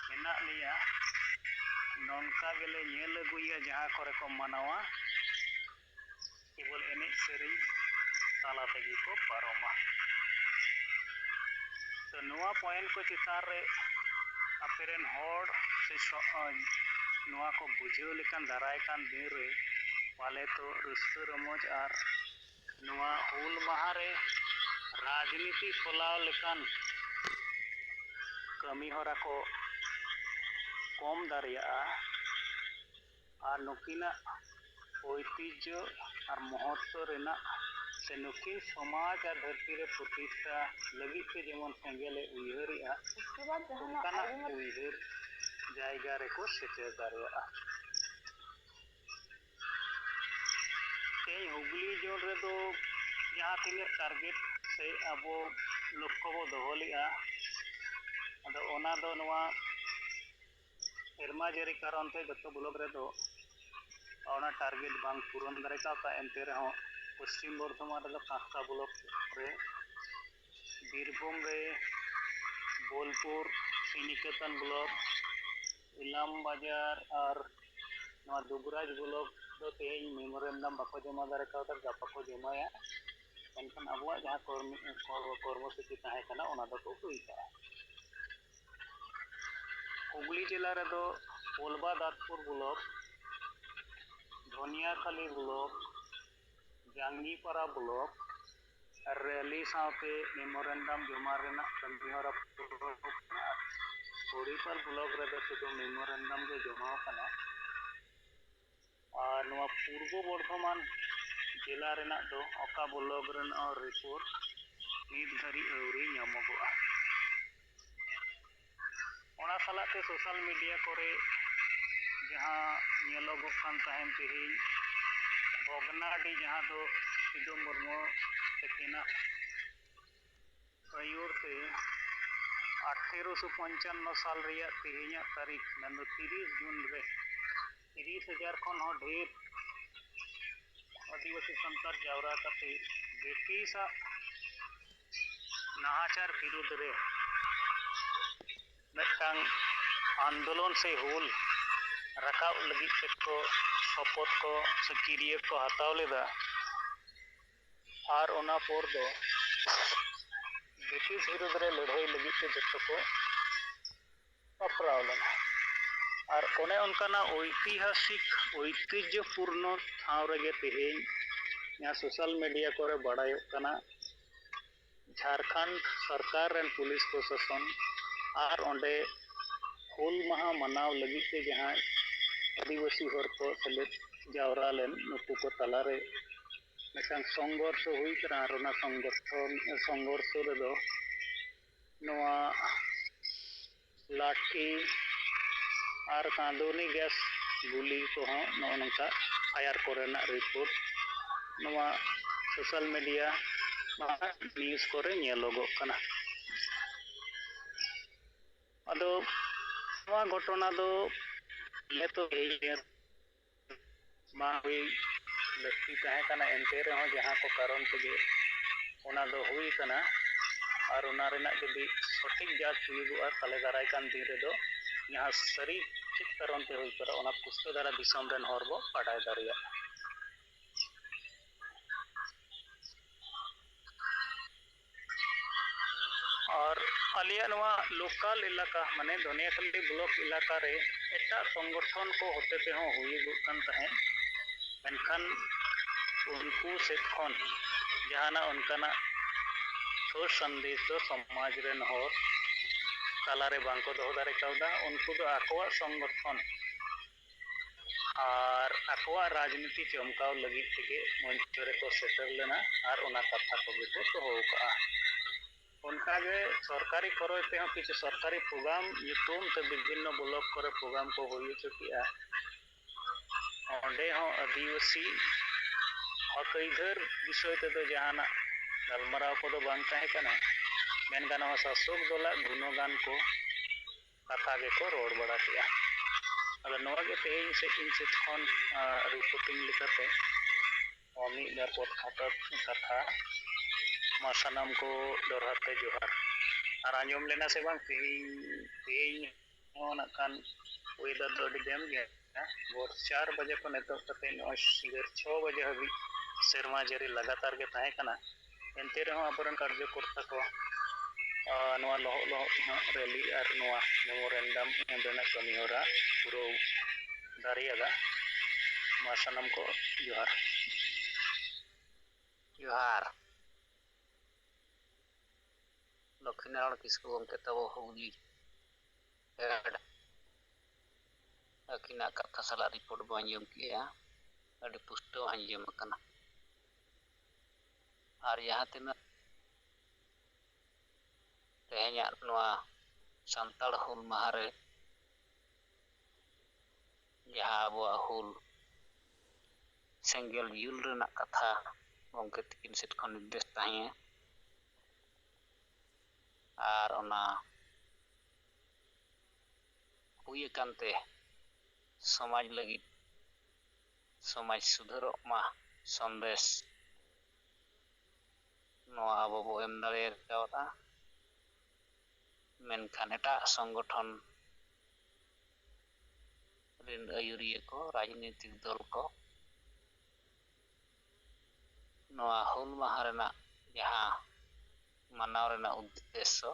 ᱢᱮᱱᱟᱜ ᱞᱮᱭᱟ, ᱱᱚᱝᱠᱟ ᱜᱮᱞᱮ ᱧᱮᱞ ᱟᱹᱜᱩᱭᱮᱫᱼᱟ ᱡᱟᱦᱟᱸ ᱠᱚᱨᱮ ᱠᱚ ᱢᱟᱱᱟᱣᱟ, ᱠᱮᱵᱚᱞ ᱮᱱᱮᱡ ᱥᱮᱨᱮᱧ ᱛᱟᱞᱟ ᱛᱮᱜᱮ ᱠᱚ ᱯᱟᱨᱚᱢᱟ᱾ ᱛᱚ ᱱᱚᱣᱟ ᱯᱚᱭᱮᱱᱴ ᱠᱚ ᱪᱮᱛᱟᱱ ᱨᱮ ᱟᱯᱮ ᱨᱮᱱ ᱦᱚᱲ ᱥᱮ ᱥᱚ-, ᱱᱚᱣᱟ ᱠᱚ ᱵᱩᱡᱷᱟᱹᱣ ᱞᱮᱠᱟᱱ ᱫᱟᱨᱟᱭ ᱠᱟᱱ ᱫᱤᱱ ᱨᱮ ᱯᱟᱞᱮ ᱛᱚ ᱨᱟᱹᱥᱠᱟᱹ ᱨᱚᱢᱚᱡᱽ ᱟᱨ ᱱᱚᱣᱟ ᱦᱩᱞ ᱢᱟᱦᱟ ᱨᱮ ᱨᱟᱡᱽᱱᱤᱛᱤ ᱯᱷᱚᱞᱟᱣ ᱞᱮᱠᱟᱱ ᱠᱟᱹᱢᱤ ᱦᱚᱨᱟ ᱠᱚ ᱠᱚᱢ ᱫᱟᱲᱮᱭᱟᱜᱼᱟ᱾ ᱟᱨ ᱱᱩᱠᱤᱱᱟᱜ ᱳᱭᱛᱤᱡᱽᱡᱚ ᱟᱨ ᱢᱚᱦᱚᱛᱛᱚ ᱨᱮᱱᱟᱜ ᱥᱮ ᱱᱩᱠᱤᱱ ᱥᱚᱢᱟᱡᱽ ᱟᱨ ᱫᱷᱟᱹᱨᱛᱤ ᱨᱮ ᱯᱨᱚᱛᱤᱥᱴᱷᱟ ᱞᱟᱹᱜᱤᱫ ᱛᱮ ᱡᱮᱢᱚᱱ ᱥᱮᱸᱜᱮᱞᱮ ᱩᱭᱦᱟᱹᱨᱮᱜᱼᱟ, ᱚᱱᱠᱟᱱᱟᱜ ᱩᱭᱦᱟᱹᱨ ᱡᱟᱭᱜᱟ ᱨᱮᱠᱚ ᱥᱮᱴᱮᱨ ᱫᱟᱲᱮᱭᱟᱜᱼᱟ᱾ ᱛᱮᱦᱮᱧ ᱦᱩᱜᱽᱞᱤ ᱡᱳᱱ ᱨᱮᱫᱚ ᱡᱟᱦᱟᱸ ᱛᱤᱱᱟᱹᱜ ᱴᱟᱨᱜᱮᱴ ᱥᱮ ᱟᱵᱚ ᱞᱚᱠᱠᱷᱚ ᱵᱚ ᱫᱚᱦᱚ ᱞᱮᱜᱼᱟ, ᱟᱫᱚ ᱚᱱᱟ ᱫᱚ ᱱᱚᱣᱟ ᱥᱮᱨᱢᱟ ᱡᱟᱹᱲᱤ ᱠᱟᱨᱚᱱ ᱛᱮ ᱡᱚᱛᱚ ᱵᱞᱚᱠ ᱨᱮᱫᱚ ᱚᱱᱟ ᱴᱟᱨᱜᱮᱴ ᱵᱟᱝ ᱯᱩᱨᱚᱱ ᱫᱟᱲᱮ ᱠᱟᱣᱫᱟ᱾ ᱮᱱᱛᱮ ᱨᱮᱦᱚᱸ ᱯᱚᱥᱪᱤᱢ ᱵᱚᱨᱫᱷᱚᱢᱟᱱ ᱨᱮᱫᱚ ᱠᱟᱸᱥᱠᱟ ᱵᱞᱚᱠ ᱨᱮ, ᱵᱤᱨᱵᱷᱩᱢ ᱨᱮ ᱵᱳᱞᱯᱩᱨ, ᱥᱨᱤᱱᱤᱠᱮᱛᱚᱱ ᱵᱞᱚᱠ, ᱤᱞᱟᱢ ᱵᱟᱡᱟᱨ ᱟᱨ ᱱᱚᱣᱟ ᱫᱩᱵᱨᱟᱡᱽ ᱵᱞᱚᱠ ᱫᱚ ᱛᱮᱦᱮᱧ ᱢᱮᱢᱳᱨᱮᱱᱰᱟᱢ ᱵᱟᱠᱚ ᱡᱚᱢᱟ ᱫᱟᱲᱮ ᱠᱟᱣᱫᱟ, ᱜᱟᱯᱟ ᱠᱚ ᱡᱚᱢᱟᱭᱟ᱾ ᱢᱮᱱᱠᱷᱟᱱ ᱟᱵᱚᱣᱟᱜ ᱡᱟᱦᱟᱸ ᱠᱚᱨᱢᱤ-, ᱠᱚᱨ-, ᱠᱚᱨᱢᱚᱥᱩᱪᱤ ᱛᱟᱦᱮᱸ ᱠᱟᱱᱟ, ᱚᱱᱟ ᱫᱚᱠᱚ ᱦᱩᱭ ᱠᱟᱜᱼᱟ᱾ ᱦᱩᱜᱽᱞᱤ ᱡᱮᱞᱟ ᱨᱮᱫᱚ ᱯᱳᱞᱵᱟ ᱫᱟᱛᱯᱩᱨ ᱵᱞᱚᱠ, ᱫᱷᱚᱱᱤᱭᱟᱠᱷᱟᱞᱤ ᱵᱞᱚᱠ, ᱡᱟᱝᱜᱤᱯᱟᱨᱟ ᱵᱞᱚᱠ ᱨᱮᱞᱤ ᱥᱟᱶᱛᱮ ᱢᱮᱢᱳᱨᱮᱱᱰᱟᱢ ᱡᱚᱢᱟ ᱨᱮᱱᱟᱜ ᱠᱟᱹᱢᱤᱦᱚᱨᱟ ᱯᱩᱨᱟᱹᱣ ᱠᱟᱱᱟ᱾ ᱠᱷᱚᱲᱤᱯᱟᱞ ᱵᱞᱚᱠ ᱨᱮᱫᱚ ᱥᱩᱫᱷᱩ ᱢᱮᱢᱳᱨᱮᱱᱰᱟᱢ ᱜᱮ ᱡᱚᱢᱟ ᱟᱠᱟᱱᱟ᱾ ᱟᱨ ᱱᱚᱣᱟ ᱯᱩᱨᱵᱚ ᱵᱚᱨᱫᱷᱚᱢᱟᱱ ᱡᱮᱞᱟ ᱨᱮᱱᱟᱜ ᱫᱚ ᱚᱠᱟ ᱵᱞᱚᱠ ᱨᱮᱱᱟᱜ ᱦᱚᱸ ᱨᱤᱯᱳᱨᱴ ᱱᱤᱛ ᱫᱷᱟᱹᱨᱤᱡ ᱟᱹᱣᱨᱤ ᱧᱟᱢᱚᱜᱚᱜᱼᱟ᱾ ᱚᱱᱟ ᱥᱟᱞᱟᱜ ᱛᱮ ᱥᱳᱥᱟᱞ ᱢᱤᱰᱤᱭᱟ ᱠᱚᱨᱮ ᱡᱟᱦᱟᱸ ᱧᱮᱞᱚᱜᱚᱜ ᱠᱟᱱ ᱛᱟᱦᱮᱱ ᱛᱮᱦᱮᱧ ᱵᱷᱚᱜᱽᱱᱟᱰᱤ, ᱡᱟᱦᱟᱸ ᱫᱚ ᱥᱤᱫᱩ ᱢᱩᱨᱢᱩ ᱛᱟᱹᱠᱤᱱᱟᱜ ᱟᱹᱭᱩᱨ ᱛᱮ ᱟᱴᱷᱮᱨᱚᱥᱚ ᱯᱚᱧᱪᱟᱱᱱᱚ ᱥᱟᱞ ᱨᱮᱭᱟᱜ ᱛᱮᱦᱮᱧᱟᱜ ᱛᱟᱹᱨᱤᱠᱷ, ᱢᱮᱱᱫᱚ ᱛᱤᱨᱤᱥ ᱡᱩᱱ ᱨᱮ ᱛᱤᱨᱤᱥ ᱦᱟᱡᱟᱨ ᱠᱷᱚᱱ ᱦᱚᱸ ᱰᱷᱮᱨ ᱟᱹᱫᱤᱵᱟᱹᱥᱤ ᱥᱟᱱᱛᱟᱲ ᱡᱟᱣᱨᱟ ᱠᱟᱛᱮ ᱵᱨᱤᱴᱤᱥᱟᱜ ᱱᱟᱦᱟᱪᱟᱨ ᱵᱤᱨᱩᱫᱽ ᱨᱮ ᱢᱤᱫᱴᱟᱝ ᱟᱱᱫᱳᱞᱚᱱ ᱥᱮ ᱦᱩᱞ ᱨᱟᱠᱟᱵ ᱞᱟᱹᱜᱤᱫ ᱛᱮᱠᱚ ᱥᱚᱯᱚᱛ ᱠᱚ ᱥᱮ ᱠᱤᱨᱭᱟᱹ ᱠᱚ ᱦᱟᱛᱟᱣ ᱞᱮᱫᱟ᱾ ᱟᱨ ᱚᱱᱟ ᱯᱚᱨ ᱫᱚ ᱵᱨᱤᱴᱤᱥ ᱵᱤᱨᱩᱫᱽ ᱨᱮ ᱞᱟᱹᱲᱦᱟᱹᱭ ᱞᱟᱹᱜᱤᱫ ᱛᱮ ᱡᱚᱛᱚ ᱠᱚ ᱞᱮᱱᱟ᱾ ᱟᱨ ᱚᱱᱮ ᱚᱱᱠᱟᱱᱟᱜ ᱳᱭᱛᱤᱦᱟᱥᱤᱠ, ᱳᱭᱛᱤᱡᱽᱡᱚᱯᱩᱨᱱᱚ ᱴᱷᱟᱶ ᱨᱮᱜᱮ ᱛᱮᱦᱮᱧ ᱡᱟᱦᱟᱸ ᱥᱳᱥᱟᱞ ᱢᱤᱰᱤᱭᱟ ᱠᱚᱨᱮ ᱵᱟᱲᱟᱭᱚᱜ ᱠᱟᱱᱟ, ᱡᱷᱟᱲᱠᱷᱚᱸᱰ ᱥᱚᱨᱠᱟᱨ ᱨᱮᱱ ᱯᱩᱞᱤᱥ ᱯᱨᱚᱥᱟᱥᱚᱱ ᱟᱨ ᱚᱸᱰᱮ ᱦᱩᱞ ᱢᱟᱦᱟ ᱢᱟᱱᱟᱣ ᱞᱟᱹᱜᱤᱫ ᱛᱮ ᱡᱟᱦᱟᱸ ᱟᱹᱫᱤᱵᱟᱹᱥᱤ ᱦᱚᱲ ᱠᱚ ᱥᱮᱞᱮᱫ ᱡᱟᱣᱨᱟ ᱞᱮᱱ, ᱱᱩᱠᱩ ᱠᱚ ᱛᱟᱞᱟᱨᱮ ᱢᱤᱫᱴᱟᱝ ᱥᱚᱝᱜᱷᱚᱨᱥᱚ ᱦᱩᱭ ᱠᱟᱱᱟ᱾ ᱟᱨ ᱚᱱᱟ ᱥᱚᱝᱜᱚᱴᱷᱚᱱ, ᱥᱚᱝᱜᱷᱚᱨᱥᱚ ᱨᱮᱫᱚ ᱱᱚᱣᱟ ᱞᱟᱴᱷᱤ ᱟᱨ ᱠᱟᱸᱫᱩᱱᱤ ᱜᱮᱥ ᱜᱩᱞᱤ ᱠᱚᱦᱚᱸ ᱱᱚᱜᱼᱚ ᱱᱚᱝᱠᱟ ᱯᱷᱟᱭᱟᱨ ᱠᱚᱨᱮᱱᱟᱜ ᱨᱤᱯᱳᱨᱴ ᱱᱚᱣᱟ ᱥᱳᱥᱟᱞ ᱢᱤᱰᱤᱭᱟ ᱵᱟ ᱱᱤᱭᱩᱡᱽ ᱠᱚᱨᱮ ᱧᱮᱞᱚᱜᱚᱜ ᱠᱟᱱᱟ᱾ ᱟᱫᱚ ᱱᱚᱣᱟ ᱜᱷᱚᱴᱚᱱᱟ ᱫᱚ ᱱᱤᱛᱚᱜ ᱵᱟᱝ ᱦᱩᱭ ᱞᱟᱹᱠᱛᱤ ᱛᱟᱦᱮᱸ ᱠᱟᱱᱟ, ᱮᱱᱛᱮ ᱨᱮᱦᱚᱸ ᱡᱟᱦᱟᱸ ᱠᱚ ᱠᱟᱨᱚᱱ ᱛᱮᱜᱮ ᱚᱱᱟ ᱫᱚ ᱦᱩᱭ ᱠᱟᱱᱟ, ᱟᱨ ᱚᱱᱟ ᱨᱮᱱᱟᱜ ᱡᱩᱫᱤ ᱥᱚᱴᱷᱤᱠ ᱡᱟᱸᱪ ᱦᱩᱭᱩᱜᱚᱜᱼᱟ, ᱛᱟᱦᱞᱮ ᱫᱟᱨᱟᱭ ᱠᱟᱱ ᱫᱤᱱ ᱨᱮᱫᱚ ᱡᱟᱦᱟᱸ ᱥᱟᱹᱨᱤ ᱪᱮᱫ ᱠᱟᱨᱚᱱ ᱛᱮ ᱦᱩᱭ ᱠᱟᱱᱟ, ᱚᱱᱟ ᱯᱩᱥᱴᱟᱹ ᱫᱷᱟᱨᱟ ᱫᱤᱥᱚᱢ ᱨᱮᱱ ᱦᱚᱲ ᱵᱚ ᱵᱟᱰᱟᱭ ᱫᱟᱲᱮᱭᱟᱜᱼᱟ᱾ ᱟᱨ ᱟᱞᱮᱭᱟᱜ ᱱᱚᱣᱟ ᱞᱳᱠᱟᱞ ᱮᱞᱟᱠᱟ, ᱢᱟᱱᱮ ᱫᱷᱚᱱᱤᱭᱟᱠᱟᱱᱰᱤ ᱵᱞᱚᱠ ᱮᱞᱟᱠᱟ ᱨᱮ ᱮᱴᱟᱜ ᱥᱚᱝᱜᱚᱴᱷᱚᱱ ᱠᱚ ᱦᱚᱛᱮ ᱛᱮᱦᱚᱸ ᱦᱩᱭᱩᱜᱚᱜ ᱠᱟᱱ ᱛᱟᱦᱮᱸᱫ, ᱢᱮᱱᱠᱷᱟᱱ ᱩᱱᱠᱩ ᱥᱮᱫ ᱠᱷᱚᱱ ᱡᱟᱦᱟᱱᱟᱜ ᱚᱱᱠᱟᱱᱟᱜ ᱴᱷᱳᱥ ᱥᱟᱸᱫᱮᱥ ᱫᱚ ᱥᱚᱢᱟᱡᱽ ᱨᱮᱱ ᱦᱚᱲ ᱛᱟᱞᱟᱨᱮ ᱵᱟᱝᱠᱚ ᱫᱚᱦᱚ ᱫᱟᱲᱮ ᱠᱟᱣᱫᱟ᱾ ᱩᱱᱠᱩ ᱫᱚ ᱟᱠᱚᱣᱟᱜ ᱥᱚᱝᱜᱚᱴᱷᱚᱱ ᱟᱨ ᱟᱠᱚᱣᱟᱜ ᱨᱟᱡᱽᱱᱤᱛᱤ ᱪᱚᱢᱠᱟᱣ ᱞᱟᱹᱜᱤᱫ ᱛᱮᱜᱮ ᱢᱚᱧᱪᱚ ᱨᱮᱠᱚ ᱥᱮᱴᱮᱨ ᱞᱮᱱᱟ ᱟᱨ ᱚᱱᱟ ᱠᱟᱛᱷᱟ ᱠᱚᱜᱮ ᱠᱚ ᱫᱚᱦᱚ ᱟᱠᱟᱫᱼᱟ᱾ ᱚᱱᱠᱟᱜᱮ ᱥᱚᱨᱠᱟᱨᱤ ᱠᱷᱚᱨᱚᱪ ᱛᱮᱦᱚᱸ ᱠᱤᱪᱷᱩ ᱥᱚᱨᱠᱟᱨᱤ ᱯᱨᱳᱜᱨᱟᱢ ᱧᱩᱛᱩᱢ ᱛᱮ ᱵᱤᱵᱷᱤᱱᱱᱚ ᱵᱞᱚᱠ ᱠᱚᱨᱮ ᱯᱨᱳᱜᱨᱟᱢ ᱠᱚ ᱦᱩᱭ ᱦᱚᱪᱚ ᱠᱮᱜᱼᱟ᱾ ᱚᱸᱰᱮ ᱦᱚᱸ ᱟᱹᱫᱤᱵᱟᱹᱥᱤ ᱦᱚᱠ ᱟᱹᱭᱫᱟᱹᱨ ᱵᱤᱥᱚᱭ ᱛᱮᱫᱚ ᱡᱟᱦᱟᱱᱟᱜ ᱜᱟᱞᱢᱟᱨᱟᱣ ᱠᱚᱫᱚ ᱵᱟᱝ ᱛᱟᱦᱮᱸ ᱠᱟᱱᱟ᱾ ᱢᱮᱱ ᱜᱟᱱᱚᱜᱼᱟ, ᱥᱟᱥᱚᱠ ᱫᱚᱞᱟᱜ ᱜᱩᱱᱚᱜᱟᱱ ᱠᱚ ᱠᱟᱛᱷᱟ ᱜᱮᱠᱚ ᱨᱚᱲ ᱵᱟᱲᱟ ᱠᱮᱜᱼᱟ᱾ ᱟᱫᱚ ᱱᱚᱣᱟ ᱜᱮ ᱛᱮᱦᱮᱧ ᱥᱮᱫ, ᱤᱧ ᱥᱮᱫ ᱠᱷᱚᱱ, ᱟ, ᱨᱤᱯᱳᱨᱴᱤᱝ ᱞᱮᱠᱟᱛᱮ ᱱᱚᱣᱟ ᱢᱤᱫ ᱵᱟᱨ ᱯᱚᱫ ᱠᱷᱟᱴᱚ ᱠᱟᱛᱷᱟ ᱢᱟ ᱥᱟᱱᱟᱢ ᱠᱚ ᱫᱚᱦᱲᱟ ᱛᱮ ᱡᱚᱦᱟᱨ᱾ ᱟᱨ ᱟᱸᱡᱚᱢ ᱞᱮᱱᱟ ᱥᱮ ᱵᱟᱝ ᱛᱮᱦᱮᱧ, ᱛᱮᱦᱮᱧ ᱦᱚᱸ ᱱᱟᱜ ᱠᱷᱟᱱ ᱣᱮᱫᱟᱨ ᱫᱚ ᱟᱹᱰᱤ ᱵᱮᱢ ᱜᱮᱭᱟ᱾ ᱵᱷᱳᱨ ᱪᱟᱨ ᱵᱟᱡᱮ ᱠᱷᱚᱱ ᱮᱛᱚᱦᱚᱵ ᱠᱟᱛᱮ ᱱᱚᱜᱼᱚᱭ ᱥᱤᱸᱜᱟᱹᱲ ᱪᱷᱚ ᱵᱟᱡᱮ ᱦᱟᱹᱵᱤᱡ ᱥᱮᱨᱢᱟ ᱡᱟᱹᱲᱤ ᱞᱟᱜᱟᱛᱟᱨ ᱜᱮ ᱛᱟᱦᱮᱸ ᱠᱟᱱᱟ᱾ ᱮᱱᱛᱮ ᱨᱮᱦᱚᱸ ᱟᱵᱚᱨᱮᱱ ᱠᱟᱨᱡᱚᱠᱚᱨᱛᱟ ᱠᱚ ᱟᱨ ᱱᱚᱣᱟ ᱞᱚᱦᱚᱫ ᱞᱚᱦᱚᱫ ᱛᱮᱦᱟᱸᱜ ᱨᱮᱞᱤ ᱟᱨ ᱱᱚᱣᱟ ᱢᱮᱢᱳᱨᱮᱱᱰᱟᱢ ᱮᱢ ᱨᱮᱱᱟᱜ ᱠᱟᱹᱢᱤ ᱦᱚᱨᱟ ᱯᱩᱨᱟᱹᱣ ᱫᱟᱲᱮᱭᱟᱫᱟ᱾ ᱢᱟ ᱥᱟᱱᱟᱢ ᱠᱚ ᱡᱚᱦᱟᱨ᱾ ᱡᱚᱦᱟᱨ᱾ ᱞᱚᱠᱠᱷᱤᱱᱟᱨᱟᱭᱚᱬ ᱠᱤᱥᱠᱩ ᱜᱚᱢᱠᱮ ᱛᱟᱵᱚ ᱦᱩᱜᱽᱞᱤ ᱦᱮᱰ, ᱟᱹᱠᱤᱱᱟᱜ ᱠᱟᱛᱷᱟ ᱥᱟᱞᱟᱜ ᱨᱤᱯᱳᱨᱴ ᱵᱚ ᱟᱸᱡᱚᱢ ᱠᱮᱜᱼᱟ᱾ ᱟᱹᱰᱤ ᱯᱩᱥᱴᱟᱹᱣ ᱟᱸᱡᱚᱢ ᱟᱠᱟᱱᱟ᱾ ᱟᱨ ᱡᱟᱦᱟᱸ ᱛᱤᱱᱟᱹᱜ ᱛᱮᱦᱮᱧᱟᱜ ᱱᱚᱣᱟ ᱥᱟᱱᱛᱟᱲ ᱦᱩᱞ ᱢᱟᱦᱟ ᱨᱮ ᱡᱟᱦᱟᱸ ᱟᱵᱚᱣᱟᱜ ᱦᱩᱞ ᱥᱮᱸᱜᱮᱞ ᱡᱩᱞ ᱨᱮᱱᱟᱜ ᱠᱟᱛᱷᱟ ᱜᱚᱢᱠᱮ ᱛᱤᱠᱤᱱ ᱥᱮᱫ ᱠᱷᱚᱱ ᱱᱤᱨᱫᱮᱥ ᱛᱟᱦᱮᱸᱭᱟ, ᱟᱨ ᱚᱱᱟ ᱦᱩᱭ ᱟᱠᱟᱱ ᱛᱮ ᱥᱚᱢᱟᱡᱽ ᱞᱟᱹᱜᱤᱫ, ᱥᱚᱢᱟᱡᱽ ᱥᱩᱫᱷᱟᱹᱨᱚᱜ ᱢᱟ ᱥᱚᱱᱫᱮᱥ ᱱᱚᱣᱟ ᱟᱵᱚ ᱵᱚ ᱮᱢ ᱫᱟᱲᱮ ᱠᱟᱣᱫᱟ᱾ ᱢᱮᱱᱠᱷᱟᱱ ᱮᱴᱟᱜ ᱥᱚᱝᱜᱚᱴᱷᱚᱱ ᱨᱤᱱ ᱟᱹᱭᱩᱨᱤᱭᱟᱹ ᱠᱚ, ᱨᱟᱡᱽᱱᱤᱛᱤᱠ ᱫᱚᱞ ᱠᱚ ᱱᱚᱣᱟ ᱦᱩᱞ ᱢᱟᱦᱟ ᱨᱮᱱᱟᱜ ᱡᱟᱦᱟᱸ ᱢᱟᱱᱟᱣ ᱨᱮᱱᱟᱜ ᱩᱫᱽᱫᱮᱥᱥᱚ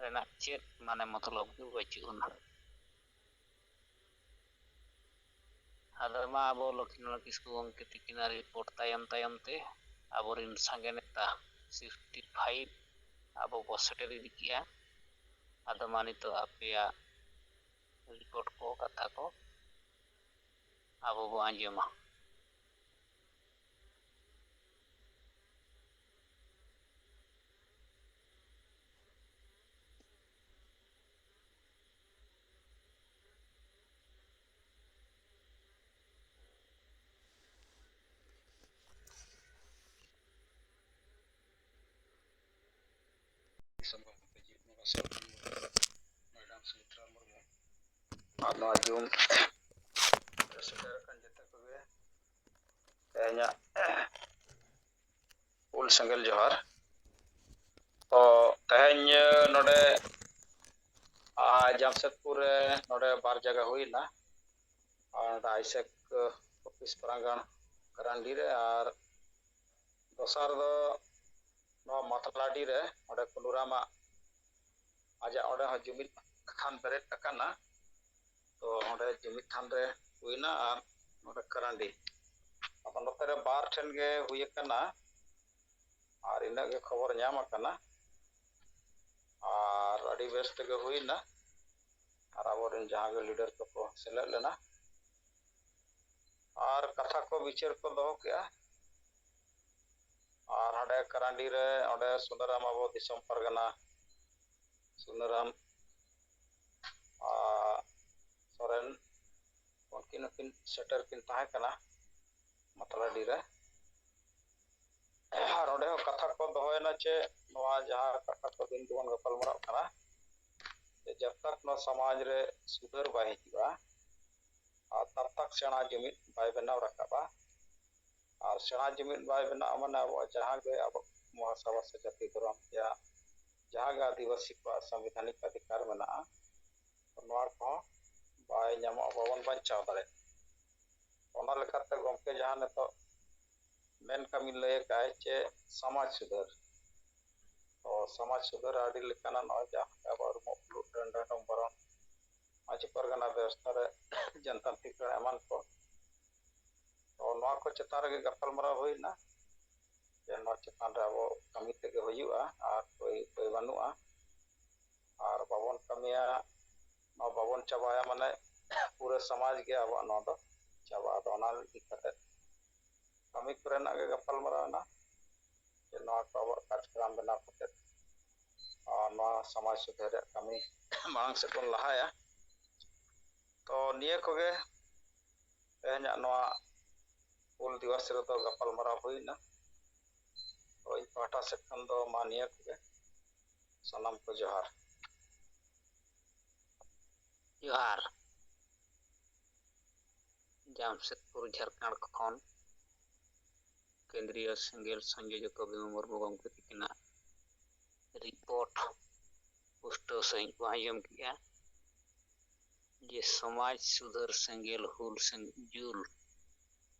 ᱨᱮᱱᱟᱜ ᱪᱮᱫ ᱢᱟᱱᱮ ᱢᱚᱛᱞᱚᱵ ᱜᱮ ᱵᱟᱹᱪᱩᱜ ᱟᱱᱟ᱾ ᱟᱫᱚ ᱢᱟ ᱟᱵᱚ ᱞᱚᱠᱠᱷᱤᱱᱟᱨᱟᱭᱚᱬ ᱠᱤᱥᱠᱩ ᱜᱚᱢᱠᱮ ᱛᱤᱠᱤᱱᱟᱜ ᱨᱤᱯᱳᱨᱴ ᱛᱟᱭᱚᱢ ᱛᱟᱭᱚᱢ ᱛᱮ ᱟᱵᱚᱨᱤᱱ ᱥᱟᱸᱜᱮ ᱱᱮᱛᱟ ᱥᱤᱠᱥᱴᱤ ᱯᱷᱟᱭᱤᱵᱷ ᱟᱵᱚ ᱵᱚ ᱥᱮᱴᱮᱨ ᱤᱫᱤ ᱠᱮᱜᱼᱟ᱾ ᱟᱫᱚ ᱢᱟ ᱱᱤᱛᱚᱜ ᱟᱯᱮᱭᱟᱜ ᱨᱤᱯᱳᱨᱴ ᱠᱚ, ᱠᱟᱛᱷᱟ ᱠᱚ ᱟᱵᱚ ᱵᱚ ᱟᱸᱡᱚᱢᱟ᱾ ᱫᱤᱥᱚᱢ ᱜᱚᱢᱠᱮ ᱡᱤᱛ ᱢᱩᱨᱢᱩ, ᱥᱮ ᱢᱮᱰᱟᱢ ᱥᱩᱢᱤᱛᱨᱟ ᱢᱩᱨᱢᱩ, ᱟᱨ ᱱᱚᱣᱟ ᱡᱩᱢ ᱨᱮ ᱥᱮᱴᱮᱨ ᱟᱠᱟᱱ ᱡᱚᱛᱚ ᱠᱚᱜᱮ ᱛᱮᱦᱮᱧᱟᱜ ᱦᱩᱞ ᱥᱮᱸᱜᱮᱞ ᱡᱚᱦᱟᱨ᱾ ᱛᱚ ᱛᱮᱦᱮᱧ ᱱᱚᱰᱮ, ᱟ, ᱡᱟᱢᱥᱮᱫᱽᱯᱩᱨ ᱨᱮ ᱱᱚᱰᱮ ᱵᱟᱨ ᱡᱟᱭᱜᱟ ᱦᱩᱭᱱᱟ᱾ ᱟᱨ ᱱᱚᱰᱮ ᱟᱭᱥᱮᱠ ᱚᱯᱷᱤᱥ ᱯᱨᱟᱝᱜᱟᱲ ᱠᱟᱨᱟᱱᱰᱤ ᱨᱮ, ᱟᱨ ᱫᱚᱥᱟᱨ ᱫᱚ ᱱᱚᱣᱟ ᱢᱟᱛᱞᱟᱰᱤ ᱨᱮ ᱚᱸᱰᱮ ᱠᱩᱱᱩᱨᱟᱢᱟᱜ ᱟᱡᱟᱜ ᱚᱸᱰᱮ ᱦᱚᱸ ᱡᱩᱢᱤᱫ ᱛᱷᱟᱱ ᱵᱮᱨᱮᱫ ᱟᱠᱟᱱᱟ᱾ ᱛᱚ ᱚᱸᱰᱮ ᱡᱩᱢᱤᱫ ᱛᱷᱟᱱ ᱨᱮ ᱦᱩᱭᱱᱟ ᱟᱨ ᱱᱚᱰᱮ ᱠᱟᱨᱟᱱᱰᱤ᱾ ᱟᱫᱚ ᱱᱚᱛᱮ ᱨᱮ ᱵᱟᱨ ᱴᱷᱮᱱ ᱜᱮ ᱦᱩᱭ ᱟᱠᱟᱱᱟ ᱟᱨ ᱤᱱᱟᱹᱜ ᱜᱮ ᱠᱷᱚᱵᱚᱨ ᱧᱟᱢ ᱟᱠᱟᱱᱟ᱾ ᱟᱨ ᱟᱹᱰᱤ ᱵᱮᱥ ᱛᱮᱜᱮ ᱦᱩᱭᱱᱟ ᱟᱨ ᱟᱵᱚᱨᱮᱱ ᱡᱟᱦᱟᱸ ᱜᱮ ᱞᱤᱰᱟᱨ ᱠᱚᱠᱚ ᱥᱮᱞᱮᱫ ᱞᱮᱱᱟ ᱟᱨ ᱠᱟᱛᱷᱟ ᱠᱚ ᱵᱤᱪᱟᱹᱨ ᱠᱚ ᱫᱚᱦᱚ ᱠᱮᱜᱼᱟ᱾ ᱟᱨ ᱦᱟᱸᱰᱮ ᱠᱟᱨᱟᱱᱰᱤ ᱨᱮ ᱚᱸᱰᱮ ᱥᱩᱱᱟᱹᱨᱟᱢ ᱟᱵᱚ ᱫᱤᱥᱚᱢ ᱯᱟᱨᱜᱟᱱᱟ ᱥᱩᱱᱟᱹᱨᱟᱢ ᱟᱨ ᱥᱚᱨᱮᱱ ᱩᱱᱠᱤᱱ ᱦᱚᱸᱠᱤᱱ ᱥᱮᱴᱮᱨ ᱠᱤᱱ ᱛᱟᱦᱮᱸ ᱠᱟᱱᱟ ᱢᱟᱛᱞᱟᱰᱤ ᱨᱮ᱾ ᱟᱨ ᱚᱸᱰᱮ ᱦᱚᱸ ᱠᱟᱛᱷᱟ ᱠᱚ ᱫᱚᱦᱚᱭᱮᱱᱟ ᱪᱮ ᱱᱚᱣᱟ ᱡᱟᱦᱟᱸ ᱠᱟᱛᱷᱟ ᱠᱚ ᱫᱤᱱ ᱜᱮᱵᱚᱱ ᱜᱟᱯᱟᱞᱢᱟᱨᱟᱜ ᱠᱟᱱᱟ ᱡᱮ ᱡᱟᱵ ᱛᱟᱠ ᱱᱚᱣᱟ ᱥᱚᱢᱟᱡᱽ ᱨᱮ ᱥᱩᱫᱷᱟᱹᱨ ᱵᱟᱭ ᱦᱤᱡᱩᱜᱼᱟ ᱟᱨ ᱛᱟᱵ ᱛᱟᱠ ᱥᱮᱬᱟ ᱡᱩᱢᱤᱫ ᱵᱟᱭ ᱵᱮᱱᱟᱣ ᱨᱟᱠᱟᱵᱼᱟ᱾ ᱟᱨ ᱥᱮᱬᱟ ᱡᱩᱢᱤᱫ ᱵᱟᱭ ᱵᱮᱱᱟᱜᱼᱟ ᱢᱟᱱᱮ ᱟᱵᱚᱣᱟᱜ ᱡᱟᱦᱟᱸ ᱜᱮ ᱟᱵᱚ ᱢᱚᱦᱟᱥᱚᱵᱷᱟ ᱥᱮ ᱡᱟᱹᱛᱤ ᱫᱷᱚᱨᱚᱢ ᱨᱮᱭᱟᱜ ᱡᱟᱦᱟᱸ ᱜᱮ ᱟᱹᱫᱤᱵᱟᱹᱥᱤ ᱠᱚᱣᱟᱜ ᱥᱚᱝᱵᱤᱫᱷᱟᱱᱤᱠ ᱚᱫᱷᱤᱠᱟᱨ ᱢᱮᱱᱟᱜᱼᱟ, ᱱᱚᱣᱟ ᱠᱚᱦᱚᱸ ᱵᱟᱭ ᱧᱟᱢᱚᱜᱼᱟ, ᱵᱟᱵᱚᱱ ᱵᱟᱧᱪᱟᱣ ᱫᱟᱲᱮᱭᱟᱜᱼᱟ᱾ ᱚᱱᱟ ᱞᱮᱠᱟᱛᱮ ᱜᱚᱢᱠᱮ ᱡᱟᱦᱟᱸ ᱱᱤᱛᱚᱜ ᱢᱮᱱ ᱠᱟᱹᱢᱤ ᱞᱟᱹᱭ ᱟᱠᱟᱫᱼᱟᱭ ᱪᱮ ᱥᱚᱢᱟᱡᱽ ᱥᱩᱫᱷᱟᱹᱨ, ᱛᱚ ᱥᱚᱢᱟᱡᱽ ᱥᱩᱫᱷᱟᱹᱨ ᱟᱹᱰᱤ ᱞᱮᱠᱟᱱᱟᱜ ᱱᱚᱜᱼᱚᱭ ᱡᱟᱦᱟᱸ ᱟᱵᱚ ᱨᱩᱢᱩᱜ ᱯᱷᱩᱞᱩᱜ ᱰᱟᱹᱱ ᱰᱟᱹᱱᱰᱚᱢ ᱵᱚᱨᱚᱱ ᱢᱟᱹᱡᱷᱤ ᱯᱟᱨᱜᱟᱱᱟ ᱵᱮᱵᱚᱥᱛᱷᱟ ᱨᱮ ᱡᱚᱱᱛᱟᱱᱛᱨᱤᱠ ᱨᱮ ᱮᱢᱟᱱ ᱠᱚ, ᱛᱚ ᱱᱚᱣᱟ ᱠᱚ ᱪᱮᱛᱟᱱ ᱨᱮᱜᱮ ᱜᱟᱯᱟᱞᱢᱟᱨᱟᱣ ᱦᱩᱭᱱᱟ ᱡᱮ ᱱᱚᱣᱟ ᱪᱮᱛᱟᱱ ᱨᱮ ᱟᱵᱚ ᱠᱟᱹᱢᱤ ᱛᱮᱜᱮ ᱦᱩᱭᱩᱜᱼᱟ ᱟᱨ ᱩᱯᱟᱹᱭ ᱩᱯᱟᱹᱭ ᱵᱟᱹᱱᱩᱜᱼᱟ᱾ ᱟᱨ ᱵᱟᱵᱚᱱ ᱠᱟᱹᱢᱤᱭᱟ, ᱱᱚᱣᱟ ᱵᱟᱵᱚᱱ ᱪᱟᱵᱟᱭᱟ ᱢᱟᱱᱮ ᱯᱩᱨᱟᱹ ᱥᱚᱢᱟᱡᱽ ᱜᱮ ᱟᱵᱚᱣᱟᱜ ᱱᱚᱣᱟ ᱫᱚ ᱪᱟᱵᱟᱜᱼᱟ᱾ ᱟᱫᱚ ᱚᱱᱟ ᱤᱫᱤ ᱠᱟᱛᱮ ᱠᱟᱹᱢᱤ ᱠᱚᱨᱮᱱᱟᱜ ᱜᱮ ᱜᱟᱯᱟᱞᱢᱟᱨᱟᱣ ᱮᱱᱟ ᱡᱮ ᱱᱚᱣᱟ ᱠᱚ ᱟᱵᱚᱣᱟᱜ ᱠᱟᱨᱡᱚᱠᱨᱚᱢ ᱵᱮᱱᱟᱣ ᱠᱟᱛᱮ ᱟᱨ ᱱᱚᱣᱟ ᱥᱚᱢᱟᱡᱽ ᱥᱩᱫᱷᱟᱹᱨ ᱨᱮᱭᱟᱜ ᱠᱟᱹᱢᱤ ᱢᱟᱲᱟᱝ ᱥᱮᱫ ᱵᱚᱱ ᱞᱟᱦᱟᱭᱟ᱾ ᱛᱚ ᱱᱤᱭᱟᱹ ᱠᱚᱜᱮ ᱛᱮᱦᱮᱧᱟᱜ ᱱᱚᱣᱟ ᱦᱩᱞ ᱫᱤᱵᱚᱥ ᱨᱮᱫᱚ ᱜᱟᱯᱟᱞᱢᱟᱨᱟᱣ ᱦᱩᱭᱱᱟ᱾ ᱛᱚ ᱤᱧ ᱯᱟᱦᱴᱟ ᱥᱮᱫ ᱠᱷᱚᱱ ᱫᱚ ᱢᱟ ᱱᱤᱭᱟᱹ ᱠᱚᱜᱮ, ᱥᱟᱱᱟᱢ ᱠᱚ ᱡᱚᱦᱟᱨ᱾ ᱡᱚᱦᱟᱨ᱾ ᱡᱟᱢᱥᱮᱫᱽᱯᱩᱨ, ᱡᱷᱟᱲᱠᱷᱚᱸᱰ ᱠᱷᱚᱱ ᱠᱮᱱᱫᱨᱤᱭᱚ ᱥᱮᱸᱜᱮᱞ ᱥᱚᱝᱡᱳᱡᱚᱠ ᱵᱷᱤᱢᱟ ᱢᱩᱨᱢᱩ ᱜᱚᱢᱠᱮ ᱛᱟᱹᱠᱤᱱᱟᱜ ᱨᱤᱯᱳᱨᱴ ᱯᱩᱥᱴᱟᱹᱣ ᱥᱟᱺᱦᱤᱡ ᱵᱚᱱ ᱟᱸᱡᱚᱢ ᱠᱮᱜᱼᱟ ᱡᱮ ᱥᱚᱢᱟᱡᱽ ᱥᱩᱫᱷᱟᱹᱨ ᱥᱮᱸᱜᱮᱞ ᱦᱩᱞ ᱥᱮᱸᱜᱮᱞ ᱡᱩᱞ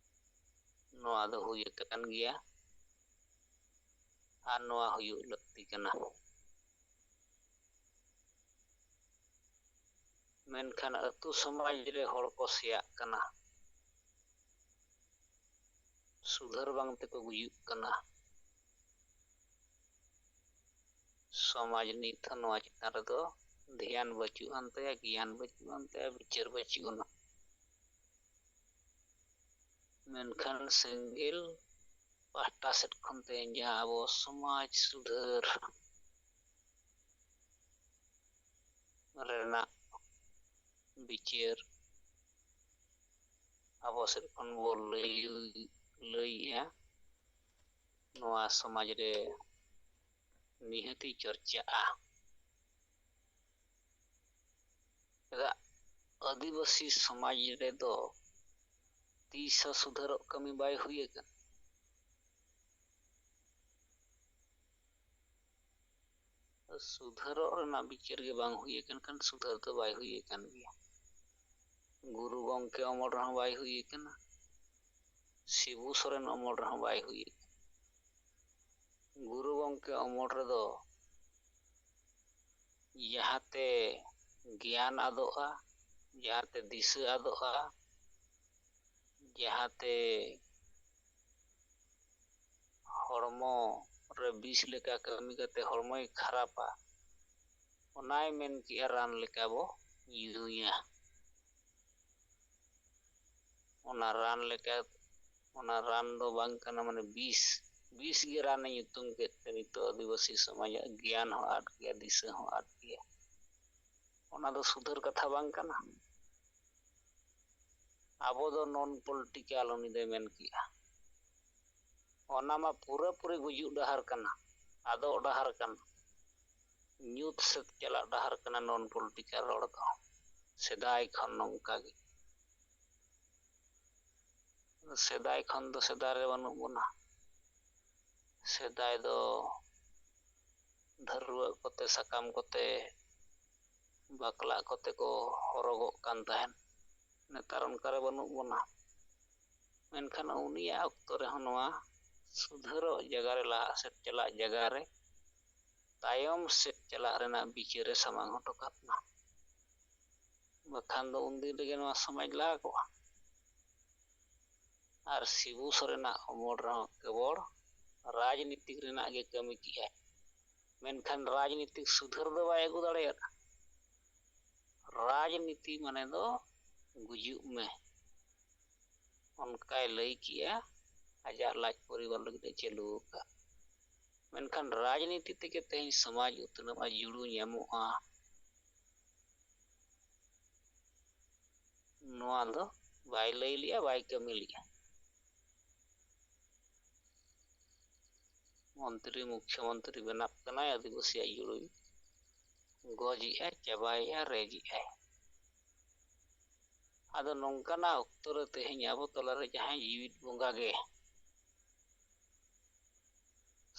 ᱱᱚᱣᱟ ᱫᱚ ᱦᱩᱭ ᱟᱠᱟᱱ ᱜᱮᱭᱟ᱾ ᱟᱨ ᱱᱚᱣᱟ ᱦᱩᱭᱩᱜ ᱞᱟᱹᱠᱛᱤ ᱠᱟᱱᱟ᱾ ᱢᱮᱱᱠᱷᱟᱱ ᱟᱹᱛᱩ ᱥᱚᱢᱟᱡᱽ ᱨᱮ ᱦᱚᱲ ᱠᱚ ᱥᱮᱭᱟᱜ ᱠᱟᱱᱟ, ᱥᱩᱫᱷᱟᱹᱨ ᱵᱟᱝ ᱛᱮᱠᱚ ᱜᱩᱡᱩᱜ ᱠᱟᱱᱟ᱾ ᱥᱚᱢᱟᱡᱽ ᱱᱤᱛ ᱦᱚᱸ ᱱᱚᱣᱟ ᱪᱮᱛᱟᱱ ᱨᱮᱫᱚ ᱫᱷᱮᱭᱟᱱ ᱵᱟᱹᱪᱩᱜ ᱟᱱ ᱛᱟᱭᱟ, ᱜᱮᱭᱟᱱ ᱵᱟᱹᱪᱩᱜ ᱟᱱ ᱛᱟᱭᱟ, ᱵᱤᱪᱟᱹᱨ ᱵᱟᱹᱪᱩᱜ ᱟᱱᱟ᱾ ᱢᱮᱱᱠᱷᱟᱱ ᱥᱮᱸᱜᱮᱞ ᱯᱟᱦᱴᱟ ᱥᱮᱫ ᱠᱷᱚᱱ ᱛᱮᱦᱮᱧ ᱡᱟᱦᱟᱸ ᱟᱵᱚ ᱥᱚᱢᱟᱡᱽ ᱥᱩᱫᱷᱟᱹᱨ ᱨᱮᱱᱟᱜ ᱵᱤᱪᱟᱹᱨ ᱟᱵᱚ ᱥᱮᱫ ᱠᱷᱚᱱ ᱵᱚ ᱞᱟᱹᱭ, ᱞᱟᱹᱭᱮᱜᱼᱟ, ᱱᱚᱣᱟ ᱥᱚᱢᱟᱡᱽ ᱨᱮ ᱱᱤᱦᱟᱹᱛᱤ ᱪᱚᱨᱪᱟᱜᱼᱟ᱾ ᱪᱮᱫᱟᱜ ᱟᱹᱫᱤᱵᱟᱹᱥᱤ ᱥᱚᱢᱟᱡᱽ ᱨᱮᱫᱚ ᱛᱤᱥ ᱦᱚᱸ ᱥᱩᱫᱷᱟᱹᱨᱚᱜ ᱠᱟᱹᱢᱤ ᱵᱟᱭ ᱦᱩᱭ ᱟᱠᱟᱱ᱾ ᱥᱩᱫᱷᱟᱹᱨᱚᱜ ᱨᱮᱱᱟᱜ ᱵᱤᱪᱟᱹᱨ ᱜᱮ ᱵᱟᱝ ᱦᱩᱭ ᱟᱠᱟᱱ ᱠᱷᱟᱱ ᱥᱩᱫᱷᱟᱹᱨ ᱫᱚ ᱵᱟᱭ ᱦᱩᱭ ᱟᱠᱟᱱ ᱜᱮᱭᱟ᱾ ᱜᱩᱨᱩ ᱜᱚᱢᱠᱮ ᱚᱢᱚᱞ ᱨᱮᱦᱚᱸ ᱵᱟᱭ ᱦᱩᱭ ᱟᱠᱟᱱᱟ, ᱥᱤᱵᱩ ᱥᱚᱨᱮᱱ ᱚᱢᱚᱞ ᱨᱮᱦᱚᱸ ᱵᱟᱭ ᱦᱩᱭ ᱟᱠᱟᱱᱟ᱾ ᱜᱩᱨᱩ ᱜᱚᱢᱠᱮ ᱚᱢᱚᱞ ᱨᱮᱫᱚ ᱡᱟᱦᱟᱸᱛᱮ ᱜᱮᱭᱟᱱ ᱟᱫᱚᱜᱼᱟ, ᱡᱟᱦᱟᱸᱛᱮ ᱫᱤᱥᱟᱹ ᱟᱫᱚᱜᱼᱟ, ᱡᱟᱦᱟᱸᱛᱮ ᱦᱚᱲᱢᱚ ᱨᱮ ᱵᱤᱥ ᱞᱮᱠᱟ ᱠᱟᱹᱢᱤ ᱠᱟᱛᱮ ᱦᱚᱲᱢᱚᱭ ᱠᱷᱟᱨᱟᱯᱟ, ᱚᱱᱟᱭ ᱢᱮᱱ ᱠᱮᱜᱼᱟ ᱨᱟᱱ ᱞᱮᱠᱟ ᱵᱚ ᱧᱩᱭᱟ᱾ ᱚᱱᱟ ᱨᱟᱱ ᱞᱮᱠᱟ, ᱚᱱᱟ ᱨᱟᱱ ᱫᱚ ᱵᱟᱝ ᱠᱟᱱᱟ, ᱢᱟᱱᱮ ᱵᱤᱥ, ᱵᱤᱥ ᱜᱮ ᱨᱟᱱᱮ ᱧᱩᱛᱩᱢ ᱠᱮᱫ ᱛᱮ ᱱᱤᱛᱚᱜ ᱟᱹᱫᱤᱵᱟᱹᱥᱤ ᱥᱚᱢᱟᱡᱟᱜ ᱜᱮᱭᱟᱱ ᱦᱚᱸ ᱟᱫ ᱜᱮᱭᱟ, ᱫᱤᱥᱟᱹ ᱦᱚᱸ ᱟᱫ ᱜᱮᱭᱟ᱾ ᱚᱱᱟ ᱫᱚ ᱥᱩᱫᱷᱟᱹᱨ ᱠᱟᱛᱷᱟ ᱵᱟᱝ ᱠᱟᱱᱟ᱾ ᱟᱵᱚ ᱫᱚ ᱱᱚᱱ ᱯᱚᱞᱤᱴᱤᱠᱟᱞ, ᱩᱱᱤ ᱫᱚᱭ ᱢᱮᱱ ᱠᱮᱜᱼᱟ᱾ ᱚᱱᱟ ᱢᱟ ᱯᱩᱨᱟᱹᱯᱩᱨᱤ ᱜᱩᱡᱩᱜ ᱰᱟᱦᱟᱨ ᱠᱟᱱᱟ, ᱟᱫᱚᱜ ᱰᱟᱦᱟᱨ ᱠᱟᱱᱟ, ᱧᱩᱛ ᱥᱮᱫ ᱪᱟᱞᱟᱜ ᱰᱟᱦᱟᱨ ᱠᱟᱱᱟ ᱱᱚᱱ ᱯᱚᱞᱤᱴᱤᱠᱟᱞ ᱨᱚᱲ ᱫᱚ᱾ ᱥᱮᱫᱟᱭ ᱠᱷᱚᱱ ᱱᱚᱝᱠᱟ ᱜᱮ᱾ ᱥᱮᱫᱟᱭ ᱠᱷᱚᱱ ᱫᱚ ᱥᱮᱫᱟᱭ ᱨᱮ ᱵᱟᱹᱱᱩᱜ ᱵᱚᱱᱟ᱾ ᱥᱮᱫᱟᱭ ᱫᱚ ᱫᱷᱟᱹᱨᱣᱟᱹᱜ ᱠᱚᱛᱮ, ᱥᱟᱠᱟᱢ ᱠᱚᱛᱮ ᱵᱟᱯᱞᱟᱜ ᱠᱚᱛᱮ ᱠᱚ ᱦᱚᱨᱚᱜᱚᱜ ᱠᱟᱱ ᱛᱟᱦᱮᱸᱱ᱾ ᱱᱮᱛᱟᱨ ᱚᱱᱠᱟ ᱨᱮ ᱵᱟᱹᱱᱩᱜ ᱵᱚᱱᱟ᱾ ᱢᱮᱱᱠᱷᱟᱱ ᱩᱱᱤᱭᱟᱜ ᱚᱠᱛᱚ ᱨᱮᱦᱚᱸ ᱱᱚᱣᱟ ᱥᱩᱫᱷᱟᱹᱨᱚᱜ ᱡᱟᱭᱜᱟ ᱨᱮ, ᱞᱟᱦᱟ ᱥᱮᱫ ᱪᱟᱞᱟᱜ ᱡᱟᱭᱜᱟ ᱨᱮ ᱛᱟᱭᱚᱢ ᱥᱮᱫ ᱪᱟᱞᱟᱜ ᱨᱮᱱᱟᱜ ᱵᱤᱪᱟᱹᱨ ᱮ ᱥᱟᱢᱟᱝ ᱦᱚᱴᱚ ᱠᱟᱜ ᱢᱟ᱾ ᱵᱟᱠᱷᱟᱱ ᱫᱚ ᱩᱱᱫᱤᱱ ᱨᱮᱜᱮ ᱱᱚᱣᱟ ᱥᱚᱢᱟᱡᱽ ᱞᱟᱦᱟ ᱠᱚᱜᱼᱟ᱾ ᱟᱨ ᱥᱤᱵᱩ ᱥᱚᱨᱮᱱᱟᱜ ᱚᱢᱚᱞ ᱨᱮᱦᱚᱸ ᱠᱮᱵᱚᱞ ᱨᱟᱡᱽᱱᱤᱛᱤᱠ ᱨᱮᱱᱟᱜ ᱜᱮ ᱠᱟᱹᱢᱤ ᱠᱮᱜᱼᱟᱭ, ᱢᱮᱱᱠᱷᱟᱱ ᱨᱟᱡᱽᱱᱤᱛᱤᱠ ᱥᱩᱫᱷᱟᱹᱨ ᱫᱚ ᱵᱟᱭ ᱟᱹᱜᱩ ᱫᱟᱲᱮᱭᱟᱫᱟ᱾ ᱨᱟᱡᱽᱱᱤᱛᱤ ᱢᱟᱱᱮ ᱫᱚ ᱜᱩᱡᱩᱜ ᱢᱮ, ᱚᱱᱠᱟᱭ ᱞᱟᱹᱭ ᱠᱮᱜᱼᱟ ᱟᱡᱟᱜ ᱞᱟᱡ ᱯᱚᱨᱤᱵᱟᱨ ᱞᱟᱹᱜᱤᱫ ᱮ ᱪᱟᱹᱞᱩ ᱟᱠᱟᱫ᱾ ᱢᱮᱱᱠᱷᱟᱱ ᱨᱟᱡᱽᱱᱤᱛᱤ ᱛᱮᱜᱮ ᱛᱮᱦᱮᱧ ᱥᱚᱢᱟᱡᱽ ᱩᱛᱱᱟᱹᱜᱼᱟ, ᱡᱩᱲᱩ ᱧᱟᱢᱚᱜᱼᱟ, ᱱᱚᱣᱟ ᱫᱚ ᱵᱟᱭ ᱞᱟᱹᱭ ᱞᱮᱜᱼᱟ, ᱵᱟᱭ ᱠᱟᱹᱢᱤ ᱞᱮᱜᱼᱟ᱾ ᱢᱚᱱᱛᱨᱤ ᱢᱩᱠᱷᱭᱚᱢᱚᱱᱛᱨᱤ ᱵᱮᱱᱟᱜ ᱠᱟᱱᱟᱭ, ᱟᱹᱫᱤᱵᱟᱹᱥᱤᱭᱟᱜ ᱡᱩᱲᱩᱭ ᱜᱚᱡᱮᱜᱼᱟᱭ, ᱪᱟᱵᱟᱭᱮᱜᱼᱟ, ᱨᱮᱡᱮᱜᱼᱟᱭ᱾ ᱟᱫᱚ ᱱᱚᱝᱠᱟᱱᱟᱜ ᱚᱠᱛᱚ ᱨᱮ ᱛᱮᱦᱮᱧ ᱟᱵᱚ ᱛᱟᱞᱟᱨᱮ ᱡᱟᱦᱟᱸᱭ ᱡᱤᱣᱤᱫ ᱵᱚᱸᱜᱟ ᱜᱮ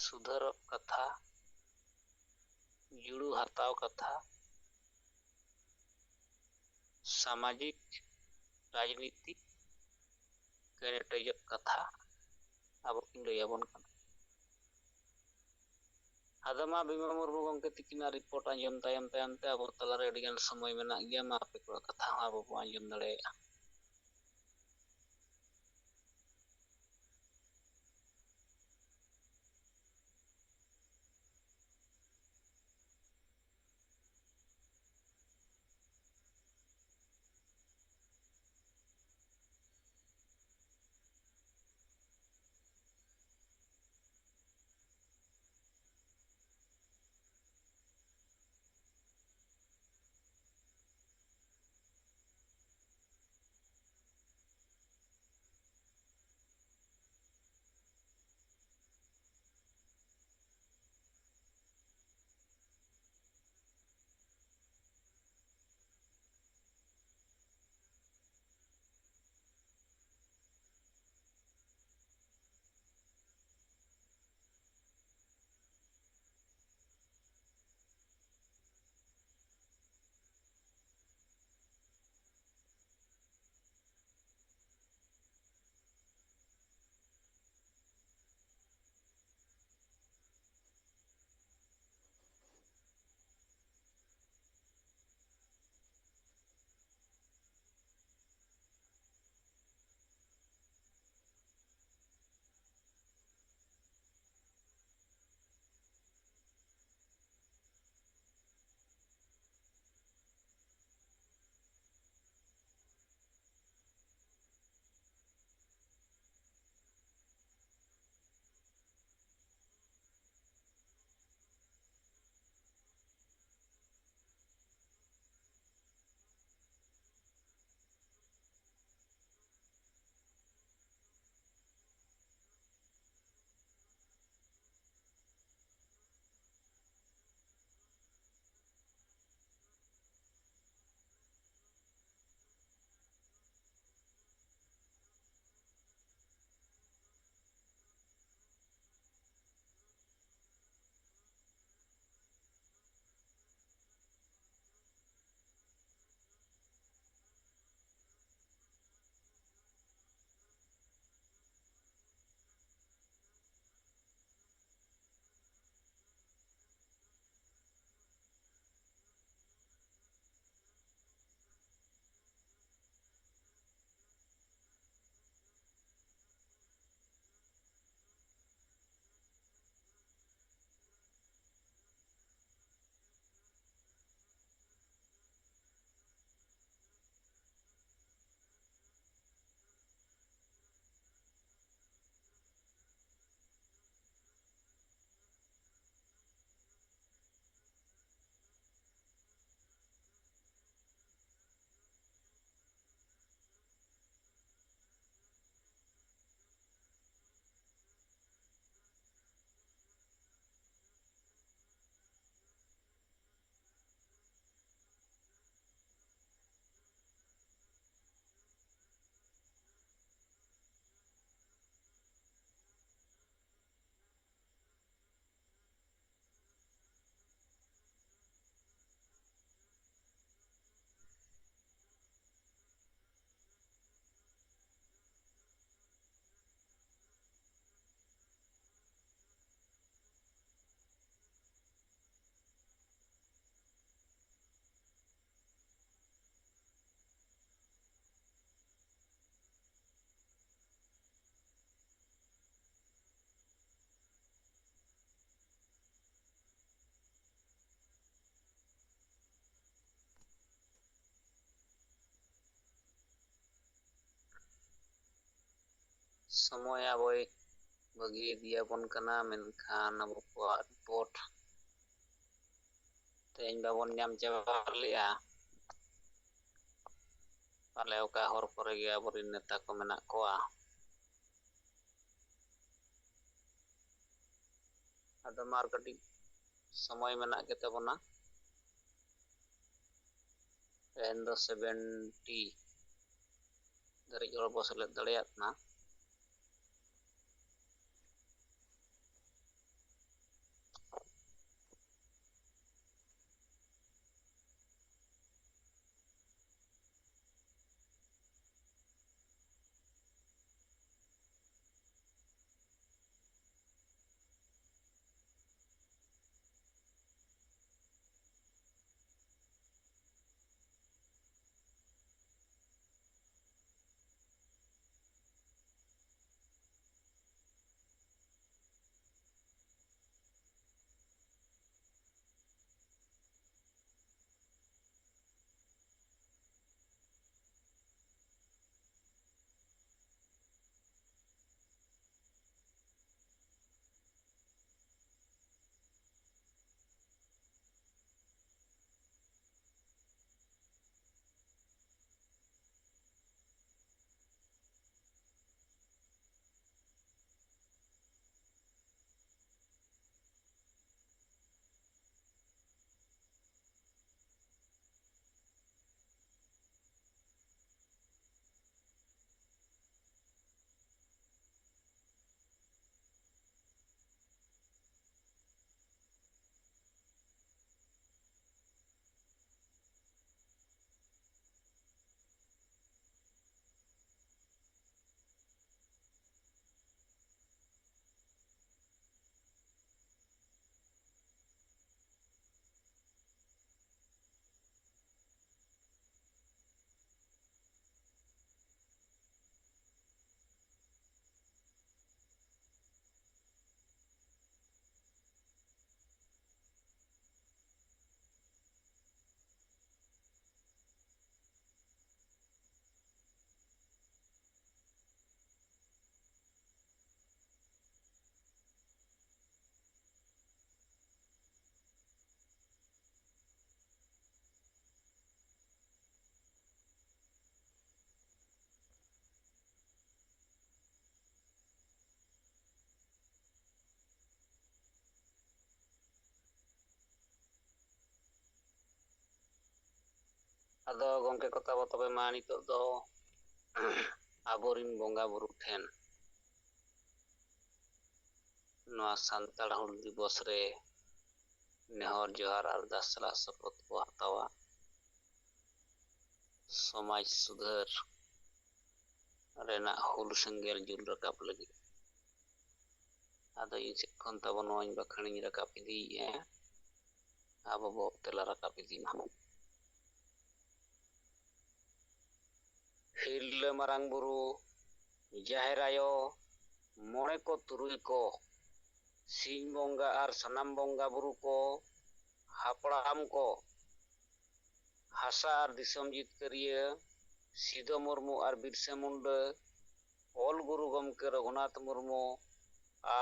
ᱥᱩᱫᱷᱟᱹᱨᱚᱜ ᱠᱟᱛᱷᱟ, ᱡᱩᱲᱩ ᱦᱟᱛᱟᱣ ᱠᱟᱛᱷᱟ, ᱥᱟᱢᱟᱡᱤᱠ ᱨᱟᱡᱽᱱᱤᱛᱤ ᱠᱮᱴᱮᱡᱚᱜ ᱠᱟᱛᱷᱟ ᱟᱵᱚ ᱠᱤᱱ ᱞᱟᱹᱭ ᱟᱵᱚᱱ ᱠᱟᱱᱟ᱾ ᱟᱫᱚ ᱢᱟ ᱵᱤᱢᱟ ᱢᱩᱨᱢᱩ ᱜᱚᱢᱠᱮ ᱛᱤᱠᱤᱱᱟᱜ ᱨᱤᱯᱳᱨᱴ ᱟᱸᱡᱚᱢ ᱛᱟᱭᱚᱢ ᱛᱟᱭᱚᱢ ᱛᱮ ᱟᱵᱚ ᱛᱟᱞᱟᱨᱮ ᱟᱹᱰᱤᱜᱟᱱ ᱥᱚᱢᱚᱭ ᱢᱮᱱᱟᱜ ᱜᱮᱭᱟ, ᱢᱟ ᱟᱯᱮ ᱠᱚᱣᱟᱜ ᱠᱟᱛᱷᱟ ᱦᱚᱸ ᱟᱵᱚ ᱵᱚᱱ ᱟᱸᱡᱚᱢ ᱫᱟᱲᱮᱭᱟᱜᱼᱟ᱾ ᱥᱚᱢᱚᱭ ᱟᱵᱚᱭ ᱵᱟᱹᱜᱤ ᱤᱫᱤᱭᱟᱵᱚᱱ ᱠᱟᱱᱟ, ᱢᱮᱱᱠᱷᱟᱱ ᱟᱵᱚ ᱠᱚᱣᱟᱜ ᱨᱤᱯᱳᱨᱴ ᱛᱮᱦᱮᱧ ᱵᱟᱵᱚᱱ ᱧᱟᱢ ᱪᱟᱵᱟ ᱞᱮᱜᱼᱟ᱾ ᱯᱟᱞᱮ ᱚᱠᱟ ᱦᱚᱨ ᱠᱚᱨᱮ ᱜᱮ ᱟᱵᱚᱨᱮᱱ ᱱᱮᱛᱟ ᱠᱚ ᱢᱮᱱᱟᱜ ᱠᱚᱣᱟ᱾ ᱟᱫᱚ ᱢᱟ ᱟᱨ ᱠᱟᱹᱴᱤᱡ ᱥᱚᱢᱚᱭ ᱢᱮᱱᱟᱜ ᱜᱮᱛᱟ ᱵᱚᱱᱟ᱾ ᱛᱮᱦᱮᱧ ᱫᱚ ᱥᱮᱵᱷᱮᱱᱴᱤ ᱫᱷᱟᱹᱨᱤᱡ ᱦᱚᱲ ᱵᱚ ᱥᱮᱞᱮᱫ ᱫᱟᱲᱮᱭᱟᱜ ᱠᱟᱱᱟ᱾ ᱟᱫᱚ ᱜᱚᱢᱠᱮ ᱠᱚ ᱛᱟᱵᱚ, ᱛᱚᱵᱮ ᱢᱟ ᱱᱤᱛᱚᱜ ᱫᱚ ᱟᱵᱚᱨᱤᱱ ᱵᱚᱸᱜᱟ ᱵᱩᱨᱩ ᱴᱷᱮᱱ ᱱᱚᱣᱟ ᱥᱟᱱᱛᱟᱲ ᱦᱩᱞ ᱫᱤᱵᱚᱥ ᱨᱮ ᱱᱮᱦᱚᱨ ᱡᱚᱦᱟᱨ ᱟᱨᱫᱟᱥ ᱥᱟᱞᱟᱜ ᱥᱚᱯᱚᱛ ᱠᱚ ᱦᱟᱛᱟᱣᱟ᱾ ᱥᱚᱢᱟᱡᱽ ᱥᱩᱫᱷᱟᱹᱨ ᱨᱮᱱᱟᱜ ᱦᱩᱞ ᱥᱮᱸᱜᱮᱞ ᱡᱩᱞ ᱨᱟᱠᱟᱵ ᱞᱟᱹᱜᱤᱫ᱾ ᱟᱫᱚ ᱤᱧ ᱥᱮᱫ ᱠᱷᱚᱱ ᱛᱟᱵᱚ ᱱᱚᱣᱟᱧ ᱵᱟᱠᱷᱮᱬᱤᱧ ᱨᱟᱠᱟᱵ ᱤᱫᱤᱭᱮᱫᱼᱟ, ᱟᱵᱚ ᱵᱚ ᱛᱮᱞᱟ ᱨᱟᱠᱟᱵ ᱤᱫᱤ ᱢᱟ᱾ ᱦᱤᱨᱞᱟᱹ ᱢᱟᱨᱟᱝ ᱵᱩᱨᱩ, ᱡᱟᱦᱮᱨ ᱟᱭᱳ, ᱢᱚᱬᱮ ᱠᱚ ᱛᱩᱨᱩᱭ ᱠᱚ, ᱥᱤᱧ ᱵᱚᱸᱜᱟ ᱟᱨ ᱥᱟᱱᱟᱢ ᱵᱚᱸᱜᱟ ᱵᱩᱨᱩ ᱠᱚ, ᱦᱟᱯᱲᱟᱢ ᱠᱚ, ᱦᱟᱥᱟ ᱟᱨ ᱫᱤᱥᱚᱢ ᱡᱤᱛᱠᱟᱹᱨᱤᱭᱟᱹ ᱥᱤᱫᱚ ᱢᱩᱨᱢᱩ ᱟᱨ ᱵᱤᱨᱥᱟᱹ ᱢᱩᱱᱰᱟᱹ, ᱚᱞ ᱜᱩᱨᱩ ᱜᱚᱢᱠᱮ ᱨᱚᱜᱷᱩᱱᱟᱛᱷ ᱢᱩᱨᱢᱩ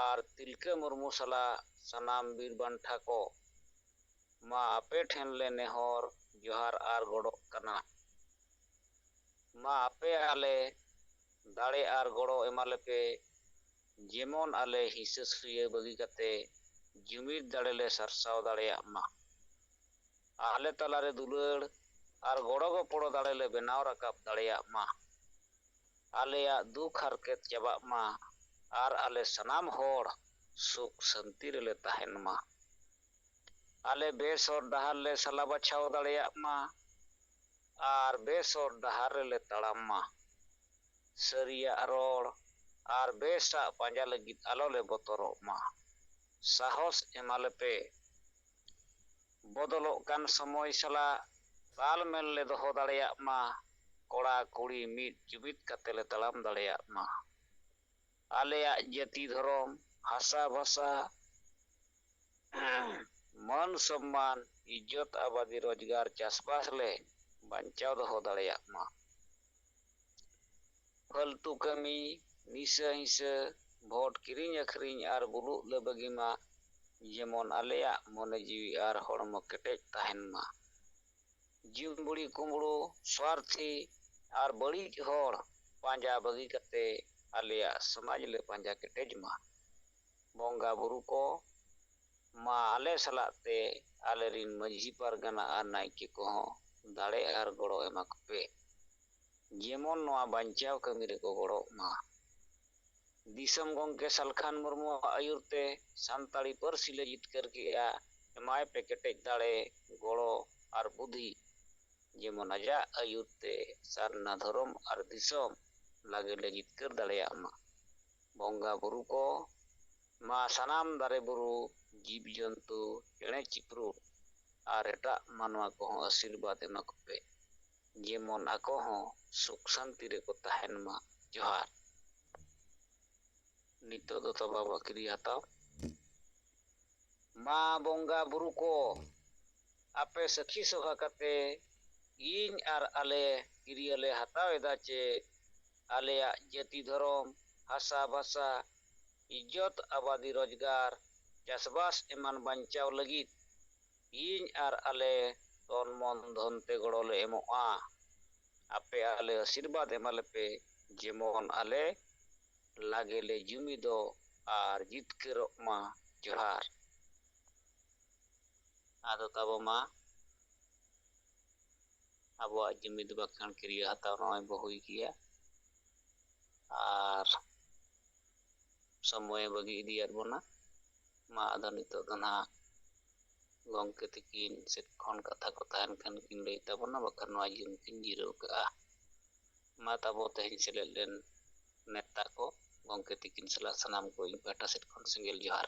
ᱟᱨ ᱛᱤᱞᱠᱟᱹ ᱢᱩᱨᱢᱩ ᱥᱟᱞᱟᱜ ᱥᱟᱱᱟᱢ ᱵᱤᱨ ᱵᱟᱱᱴᱷᱟ ᱠᱚ, ᱢᱟ ᱟᱯᱮ ᱴᱷᱮᱱ ᱞᱮ ᱱᱮᱦᱚᱨ ᱡᱚᱦᱟᱨ ᱟᱨ ᱜᱚᱰᱚᱜ ᱠᱟᱱᱟ᱾ ᱢᱟ ᱟᱯᱮ ᱟᱞᱮ ᱫᱟᱲᱮ ᱟᱨ ᱜᱚᱲᱚ ᱮᱢᱟ ᱞᱮᱯᱮ, ᱡᱮᱢᱚᱱ ᱟᱞᱮ ᱦᱤᱸᱥᱟᱹ ᱥᱩᱭᱟᱹ ᱵᱟᱹᱜᱤ ᱠᱟᱛᱮ ᱡᱩᱢᱤᱫ ᱫᱟᱲᱮ ᱞᱮ ᱥᱟᱨᱥᱟᱣ ᱫᱟᱲᱮᱭᱟᱜ ᱢᱟ᱾ ᱟᱞᱮ ᱛᱟᱞᱟᱨᱮ ᱫᱩᱞᱟᱹᱲ ᱟᱨ ᱜᱚᱲᱚ ᱜᱚᱯᱚᱲᱚ ᱫᱟᱲᱮ ᱞᱮ ᱵᱮᱱᱟᱣ ᱨᱟᱠᱟᱵ ᱫᱟᱲᱮᱭᱟᱜ ᱢᱟ᱾ ᱟᱞᱮᱭᱟᱜ ᱫᱩᱠ ᱦᱟᱨᱠᱮᱛ ᱪᱟᱵᱟᱜ ᱢᱟ ᱟᱨ ᱟᱞᱮ ᱥᱟᱱᱟᱢ ᱦᱚᱲ ᱥᱩᱠ ᱥᱟᱹᱱᱛᱤ ᱨᱮᱞᱮ ᱛᱟᱦᱮᱱ ᱢᱟ᱾ ᱟᱞᱮ ᱵᱮᱥ ᱦᱚᱨ ᱰᱟᱦᱟᱨ ᱞᱮ ᱥᱟᱞᱟ ᱵᱟᱪᱷᱟᱣ ᱫᱟᱲᱮᱭᱟᱜ ᱢᱟ ᱟᱨ ᱵᱮᱥ ᱦᱚᱨ ᱰᱟᱦᱟᱨ ᱨᱮᱞᱮ ᱛᱟᱲᱟᱢ ᱢᱟ᱾ ᱥᱟᱹᱨᱤᱭᱟᱜ ᱨᱚᱲ ᱟᱨ ᱵᱮᱥᱟᱜ ᱯᱟᱸᱡᱟ ᱞᱟᱹᱜᱤᱫ ᱟᱞᱚ ᱞᱮ ᱵᱚᱛᱚᱨᱚᱜ ᱢᱟ᱾ ᱥᱟᱦᱚᱥ ᱮᱢᱟ ᱞᱮᱯᱮ᱾ ᱵᱚᱫᱚᱞᱚᱜ ᱠᱟᱱ ᱥᱚᱢᱚᱭ ᱥᱟᱞᱟᱜ ᱛᱟᱞᱢᱮᱞ ᱞᱮ ᱫᱚᱦᱚ ᱫᱟᱲᱮᱭᱟᱜ ᱢᱟ᱾ ᱠᱚᱲᱟ ᱠᱩᱲᱤ ᱢᱤᱫ ᱡᱩᱢᱤᱫ ᱠᱟᱛᱮ ᱞᱮ ᱛᱟᱲᱟᱢ ᱫᱟᱲᱮᱭᱟᱜ ᱢᱟ᱾ ᱟᱞᱮᱭᱟᱜ ᱡᱟᱹᱛᱤ ᱫᱷᱚᱨᱚᱢ, ᱦᱟᱥᱟ ᱵᱷᱟᱥᱟ, ᱢᱟᱹᱱ ᱥᱚᱢᱢᱟᱱ, ᱤᱡᱽᱡᱚᱛ ᱟᱵᱟᱫᱤ ᱨᱳᱡᱽᱜᱟᱨ ᱪᱟᱥᱵᱟᱥ ᱞᱮ ᱵᱟᱧᱪᱟᱣ ᱫᱚᱦᱚ ᱫᱟᱲᱮᱭᱟᱜ ᱢᱟ᱾ ᱯᱷᱟᱹᱞᱛᱩ ᱠᱟᱹᱢᱤ, ᱱᱤᱥᱟᱹ ᱦᱤᱸᱥᱟᱹ, ᱵᱷᱳᱴ ᱠᱤᱨᱤᱧ ᱟᱹᱠᱷᱨᱤᱧ ᱟᱨ ᱵᱩᱞᱩᱜ ᱞᱮ ᱵᱟᱹᱜᱤ ᱢᱟ᱾ ᱡᱮᱢᱚᱱ ᱟᱞᱮᱭᱟᱜ ᱢᱚᱱᱮ ᱡᱤᱣᱤ ᱟᱨ ᱦᱚᱲᱢᱚ ᱠᱮᱴᱮᱡ ᱛᱟᱦᱮᱱ ᱢᱟ᱾ ᱡᱤᱢᱵᱩᱲᱤ ᱠᱩᱢᱵᱲᱩ, ᱥᱣᱟᱨᱛᱷᱤ ᱟᱨ ᱵᱟᱹᱲᱤᱡ ᱦᱚᱲ ᱯᱟᱸᱡᱟ ᱵᱟᱹᱜᱤ ᱠᱟᱛᱮ ᱟᱞᱮᱭᱟᱜ ᱥᱚᱢᱟᱡᱽ ᱞᱮ ᱯᱟᱸᱡᱟ ᱠᱮᱴᱮᱡ ᱢᱟ᱾ ᱵᱚᱸᱜᱟ ᱵᱩᱨᱩ ᱠᱚ, ᱢᱟ ᱟᱞᱮ ᱥᱟᱞᱟᱜ ᱛᱮ ᱟᱞᱮᱨᱤᱱ ᱢᱟᱹᱡᱷᱤ ᱯᱟᱨᱜᱟᱱᱟ ᱟᱨ ᱱᱟᱭᱠᱮ ᱠᱚᱦᱚᱸ ᱫᱟᱲᱮ ᱟᱨ ᱜᱚᱲᱚ ᱮᱢᱟ ᱠᱚᱯᱮ, ᱡᱮᱢᱚᱱ ᱱᱚᱣᱟ ᱵᱟᱧᱪᱟᱣ ᱠᱟᱹᱢᱤ ᱨᱮᱠᱚ ᱜᱚᱲᱚᱜ ᱢᱟ᱾ ᱫᱤᱥᱚᱢ ᱜᱚᱢᱠᱮ ᱥᱟᱞᱠᱷᱟᱱ ᱢᱩᱨᱢᱩᱣᱟᱜ ᱟᱹᱭᱩᱨ ᱛᱮ ᱥᱟᱱᱛᱟᱲᱤ ᱯᱟᱹᱨᱥᱤ ᱞᱮ ᱡᱤᱛᱠᱟᱹᱨ ᱠᱮᱜᱼᱟ᱾ ᱮᱢᱟᱭ ᱯᱮ ᱠᱮᱴᱮᱡ ᱫᱟᱲᱮ, ᱜᱚᱲᱚ ᱟᱨ ᱵᱩᱫᱷᱤ, ᱡᱮᱢᱚᱱ ᱟᱡᱟᱜ ᱟᱹᱭᱩᱨ ᱛᱮ ᱥᱟᱨᱱᱟ ᱫᱷᱚᱨᱚᱢ ᱟᱨ ᱫᱤᱥᱚᱢ ᱞᱟᱜᱮ ᱞᱮ ᱡᱤᱛᱠᱟᱹᱨ ᱫᱟᱲᱮᱭᱟᱜ ᱢᱟ᱾ ᱵᱚᱸᱜᱟ ᱵᱩᱨᱩ ᱠᱚ, ᱢᱟ ᱥᱟᱱᱟᱢ ᱫᱟᱨᱮ ᱵᱩᱨᱩ, ᱡᱤᱵᱽ ᱡᱚᱱᱛᱩ, ᱪᱮᱬᱮ ᱪᱤᱯᱨᱩᱫ ᱟᱨ ᱮᱴᱟᱜ ᱢᱟᱱᱣᱟ ᱠᱚᱦᱚᱸ ᱟᱥᱤᱨᱵᱟᱫᱽ ᱮᱢᱟ ᱠᱚᱯᱮ, ᱡᱮᱢᱚᱱ ᱟᱠᱚ ᱦᱚᱸ ᱥᱩᱠ ᱥᱟᱱᱛᱤ ᱨᱮᱠᱚ ᱛᱟᱦᱮᱱ ᱢᱟ᱾ ᱡᱚᱦᱟᱨ᱾ ᱱᱤᱛᱚᱜ ᱫᱚ ᱛᱟᱵᱚ ᱟᱵᱚᱣᱟᱜ ᱠᱤᱨᱤᱭᱟᱹ ᱦᱟᱛᱟᱣ᱾ ᱢᱟ ᱵᱚᱸᱜᱟ ᱵᱩᱨᱩ ᱠᱚ, ᱟᱯᱮ ᱥᱟᱹᱠᱷᱤ ᱥᱚᱵᱷᱟ ᱠᱟᱛᱮ ᱤᱧ ᱟᱨ ᱟᱞᱮ ᱠᱤᱨᱤᱭᱟᱹ ᱞᱮ ᱦᱟᱛᱟᱣ ᱮᱫᱟ ᱪᱮ ᱟᱞᱮᱭᱟᱜ ᱡᱟᱹᱛᱤ ᱫᱷᱚᱨᱚᱢ, ᱵᱷᱟᱥᱟ ᱵᱷᱟᱥᱟ, ᱤᱡᱽᱡᱚᱛ ᱟᱵᱟᱫᱤ ᱨᱳᱡᱽᱜᱟᱨ, ᱪᱟᱥᱵᱟᱥ ᱮᱢᱟᱱ ᱵᱟᱧᱪᱟᱣ ᱞᱟᱹᱜᱤᱫ ᱤᱧ ᱟᱨ ᱟᱞᱮ ᱛᱚᱱ ᱢᱚᱱ ᱫᱷᱚᱱ ᱛᱮ ᱜᱚᱲᱚ ᱞᱮ ᱮᱢᱚᱜᱼᱟ᱾ ᱟᱯᱮ ᱟᱞᱮ ᱟᱥᱤᱨᱵᱟᱫᱽ ᱮᱢᱟ ᱞᱮᱯᱮ, ᱡᱮᱢᱚᱱ ᱟᱞᱮ ᱞᱟᱜᱮ ᱞᱮ ᱡᱩᱢᱤᱫᱚᱜ ᱟᱨ ᱡᱤᱛᱠᱟᱹᱨᱚᱜ ᱢᱟ᱾ ᱡᱚᱦᱟᱨ᱾ ᱟᱫᱚ ᱛᱟᱵᱚ ᱢᱟ ᱟᱵᱚᱣᱟᱜ ᱡᱩᱢᱤᱫ ᱵᱟᱠᱷᱟᱱ ᱠᱤᱨᱤᱭᱟᱹ ᱦᱟᱛᱟᱣ ᱱᱚᱜᱼᱚᱭ ᱵᱚ ᱦᱩᱭ ᱠᱮᱭᱟ᱾ ᱟᱨ ᱥᱚᱢᱚᱭᱮ ᱵᱟᱹᱜᱤ ᱤᱫᱤᱭᱟᱫ ᱵᱚᱱᱟ᱾ ᱢᱟ ᱟᱫᱚ ᱱᱤᱛᱚᱜ ᱫᱚ ᱱᱟᱦᱟᱜ ᱜᱚᱢᱠᱮ ᱛᱤᱠᱤᱱ ᱥᱮᱫ ᱠᱷᱚᱱ ᱠᱟᱛᱷᱟ ᱠᱚ ᱛᱟᱦᱮᱱ ᱠᱷᱟᱱ ᱠᱤᱱ ᱞᱟᱹᱭ ᱛᱟᱵᱚᱱᱟ, ᱵᱟᱠᱷᱟᱱ ᱱᱚᱣᱟ ᱡᱩᱢ ᱠᱤᱱ ᱡᱤᱨᱟᱹᱣ ᱠᱟᱜᱼᱟ᱾ ᱢᱟ ᱛᱟᱵᱚ ᱛᱮᱦᱮᱧ ᱥᱮᱞᱮᱫ ᱞᱮᱱ ᱱᱮᱛᱟ ᱠᱚ ᱜᱚᱢᱠᱮ ᱛᱤᱠᱤᱱ ᱥᱟᱞᱟᱜ ᱥᱟᱱᱟᱢ ᱠᱚ ᱤᱧ ᱯᱟᱦᱴᱟ ᱥᱮᱫ ᱠᱷᱚᱱ ᱥᱮᱸᱜᱮᱞ ᱡᱚᱦᱟᱨ᱾